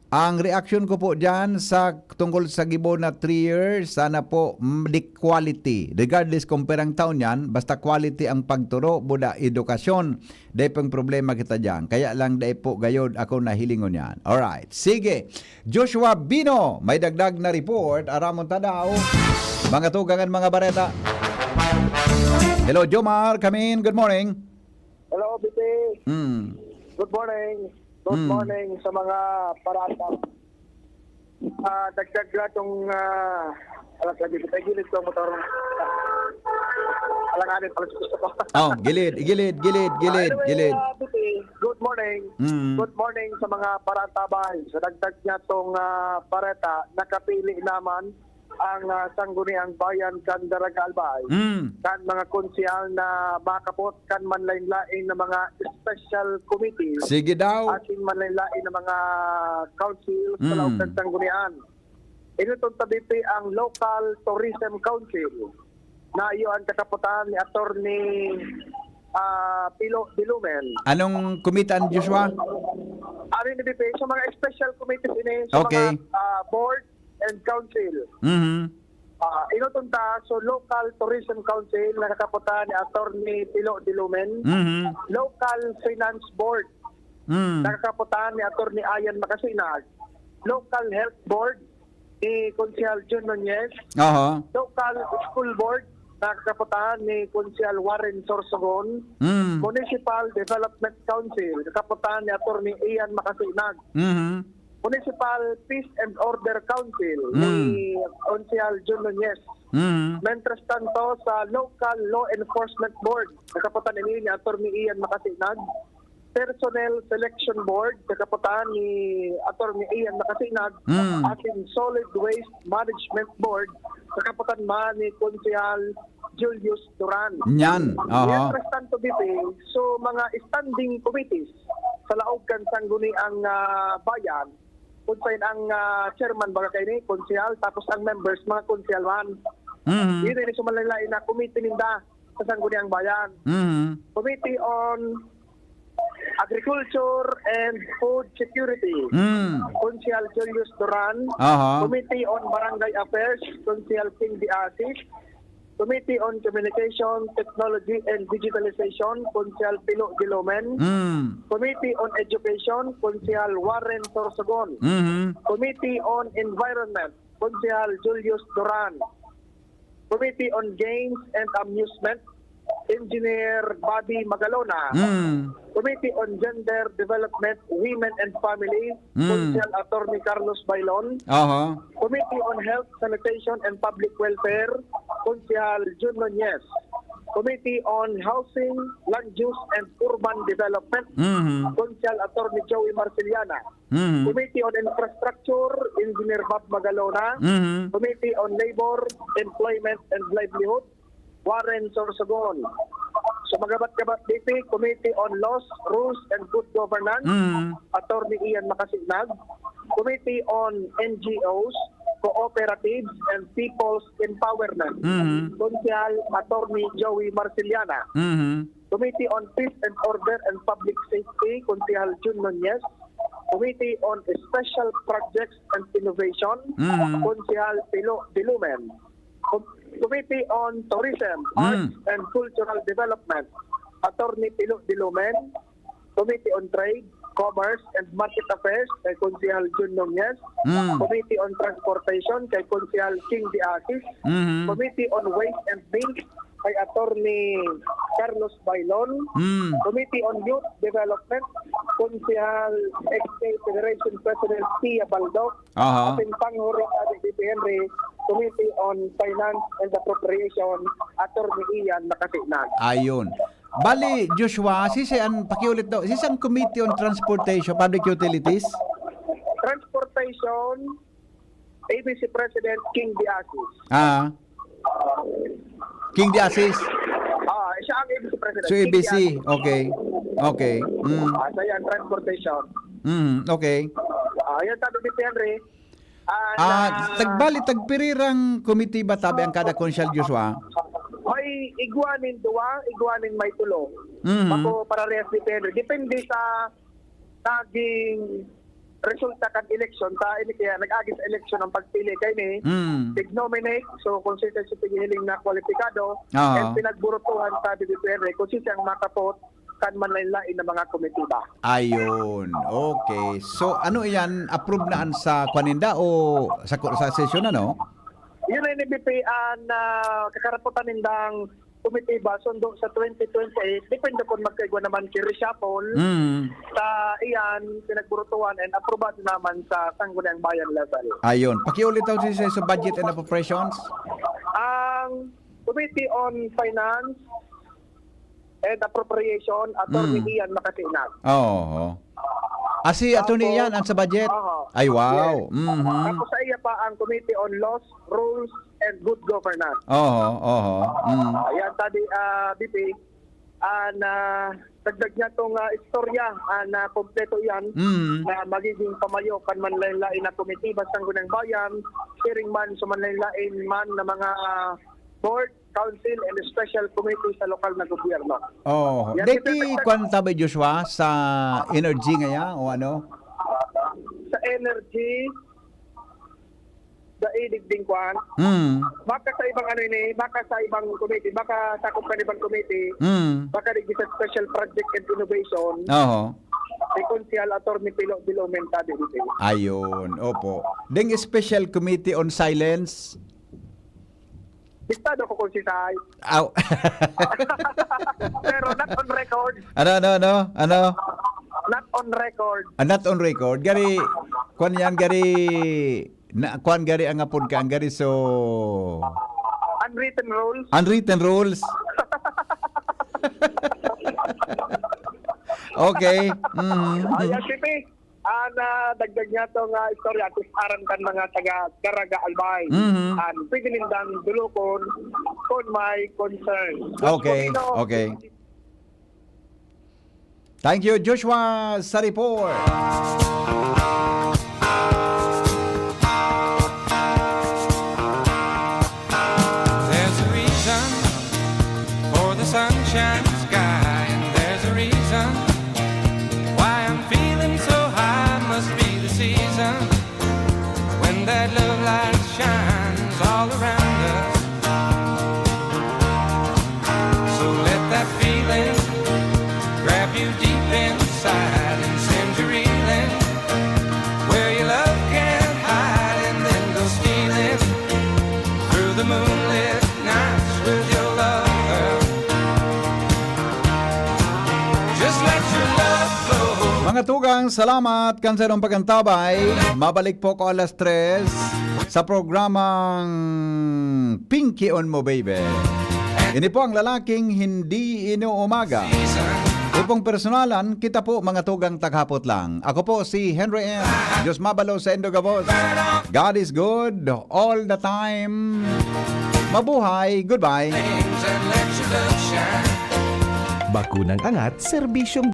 Ang reaksyon ko po dyan sa tungkol sa gibo na three years, sana po, mm, the quality. Regardless kung perang taon yan, basta quality ang pagturo, buda edukasyon. Dai pang problema kita diyan. Kaya lang dai po gayod ako nahilingon yan. Alright. Sige. Joshua Bino, may dagdag na report. Aramon ta daw. Mga tugang an mga bareta. Hello, Jomar. Come in. Good morning. Hello, B P. Hmm. Good morning. Good Hmm. morning sa mga parata. Ah, dagdag lang tong, ah, alas sabi ko, gilid ko ang motor. Alanganin pala gusto ko. Oh, gilid, gilid, gilid, gilid, Anyway, gilid. ah, B P, good morning. Mm. Good morning sa mga paratabay. Sa dagdag niya tong, ah, pareta, nakapili naman ang, ah, Sangguniang Bayan kan Daraga Albay. Mm. Kan mga konsehal na makapot kan manlain-lain na mga special committees. Sige daw. Asin manlain-lain na mga councils sa Mm. laog kan Sanggunian. Ini tong tabipi ang Local Tourism Council na iyo ang katapotan ni Attorney, ah, Pilo Dilumen. Anong kumita, Joshua? Ano yung ibibigay? Sa mga special committees ini, sa Okay. mga, ah, board and council. Mhm. Ah, inutunta, so Local Tourism Council na katapotan ni Attorney Pilo Dilumen, Mhm. Local Finance Board, Mm. na katapotan ni Attorney Ian Macasinag, Local Health Board ni Konsehal Jun Nunez, Aha. Local School Board, na katapotan ni Konsehal Warren Sorsogon, Mm. Municipal Development Council, katapotan ni Attorney Ian Macasinag, Mhm. Municipal Peace and Order Council ni Mm. Konsehal Jun Nunez. Mm. Mientras tanto, sa Local Law Enforcement Board, katapotan ini ni Attorney Ian Macasinag, Personnel Selection Board, katapotan ni Attorney Ian Macasinag, Mm. asin Solid Waste Management Board, katapotan man ni Konsehal Julius Duran. Nyan, aha. Mientras tanto, B P, so mga standing committees sa laog kan Sangguniang, ah, Bayan, kung saan ang, ah, chairman, baga kaini, konsehal, tapos ang members, mga konsehal man. Mhm. Yun, ini sumalaylain na committee ninda sa Sangguniang Bayan. Mhm. Committee on Agriculture and Food Security, Mm. Konsehal Julius Duran. Aha. Committee on Barangay Affairs, Konsehal King De Asis. Committee on Communication, Technology and Digitalization, Konsehal Pilo Dilumen. Mm. Committee on Education, Konsehal Warren Sorsogon. Mhm. Committee on Environment, Konsehal Julius Duran. Committee on Games and Amusement, Engineer Bobby Magalona. Mm. Committee on Gender Development, Women and Family, Mm. Konsehal Attorney Carlos Bailon. Aha. Committee on Health, Sanitation and Public Welfare, Konsehal Jun Nunez. Committee on Housing, Land Use and Urban Development, Mhm. Konsehal Attorney Joey Marceliana. Mhm. Committee on Infrastructure, Engineer Bob Magalona. Mhm. Committee on Labor, Employment and Livelihood, Warren Sorsogon. Sa magabat-gabat, D P, Committee on Laws, Rules and Good Governance, Mhm. Attorney Ian Macasinag. Committee on N G Os, Cooperatives and People's Empowerment, Mhm. Konsehal Attorney Joey Marceliana. Mhm. Committee on Peace and Order and Public Safety, Konsehal Jun Nunez. Committee on Special Projects and Innovation, Mm. Konsehal Pilo Dilumen. Com-, Committee on Tourism, Mm. Arts and Cultural Development, Attorney Pilo Dilumen. Committee on Trade, Commerce and Market Affairs, kay Konsehal Jun Nunez. Mm. Committee on Transportation, kay Konsehal King De Asis. Mhm. Committee on Ways and Means, kay Attorney Carlos Bailon. Mm. Committee on Youth Development, Konsehal X K Federation President Pia Baldo. Aha. Asin panghuri, Ate Titi Henry, Committee on Finance and Appropriation, Attorney Ian Macasinag. Ayun. Bali, Joshua, sisi an, pakiulit daw, sisi an Committee on Transportation, Public Utilities? Transportation, A B C President King De Asis. Ah. King De Asis. Ah, siya ang A B C President. So, King A B C. De Asis. Okay. Okay. Mm. Ah, siya yan, transportation. Mm, okay. Ah, yan, sabi ni Henry. Ah, Ah, na tagbali, tagpirirang komitiba tabi ang kada Konsehal, Joshua? May igwa nin duwa, igwa nin may tulo. Mhm. Bako parehas ni Henry. Depende sa naging resulta kan eleksyon. Ta ini kaya nag-agi sa eleksyon ang pagpili kay ni Mm. tig-nominate. So, kung sino sa tighiling na kwalipikado, Ah. and pinagburutuhan sa D D P R A, kung sino ang makapot kan manlain-lain na mga komitiba. Ayun. Okay. So, ano iyan? Approve na an sa kwaninda o sa ku-, sa sesyon, ano? Yun ay ni B P an, ah, kakarapotan nindang komitiba sundo sa twenty twenty-eight. Depende kung magkaigwa naman ki reshuffle. Mm. Sa iyan, pinagburutuhan and aprobado naman sa Sangguniang Bayan level. Ayun. Pakiulit daw si sa budget and appropriations. Ang Committee on Finance and Appropriation, Attorney Mm. Ian Macasinag. Oo. Ah, si Attorney Tapos, Ian, ang sa budget? Oo. Ay, wow. Yes. Mhm. Tapos sa iya pa ang Committee on Laws, Rules, and Good Governance. Oo, oo. Mm. Ayan, sabi, ah, B P, ah, na dagdag niya tong, ah, istorya, ah, na kompleto yan, Mm. na magiging pamayo kan manlain-lain na komitiba sa Sangguniang Bayan, siring man sa manlain-lain man na mga, ah, board, council, and special committee sa lokal na gobyerno. Oh, Yan, deti Mister President. Kwan tabi, Joshua, sa energy ngaya o ano? Sa energy, dai digding kwan. Hmm. Baka sa ibang ano ini, baka sa ibang committee, baka sa ibang committee, Hmm. baka digdi sa special project and innovation, Oho. Si Konsehal Attorney Pilo Bilomen tabi dito. Ayun, opo. Ding special committee on silence, Bistado ko kung si Sai. Aw. Pero not on record. Ano, ano, ano? Ano? Not on record. Ah, not on record. Gari, kwan yan, gari, na, kwan gari ang apod ka, ang gari so Unwritten rules. Unwritten rules. Okay. Mhm. Ayan, P P. Ah, nadagdag niya to nga istorya, at least aram kan mga taga Daraga Albay. Mhm. An pwede nindang dulokon kung may concern. Okay, Pino, okay. Thank you, Joshua, sa report. There's a reason for the sunshine sky, and there's a reason why I'm feeling so high. Must be the season when that love light shines all around us. So let that feeling grab you deep inside and send you reeling where your love can't hide, and then go stealing through the moonlit nights with your lover. Just let your love flow. Mga tugang, salamat kan sa inyong pag-antabay. Mabalik po ko alas tres sa programang Pinki on Mo Baby. Ini po ang lalaking hindi inuumaga. Ipong personalan, kita po mga tugang taghapot lang. Ako po si Henry M. Diyos mabalo sa Indo gabos. God is good all the time. Mabuhay. Goodbye. Things and let your love shine. Bakunang angat, serbisyong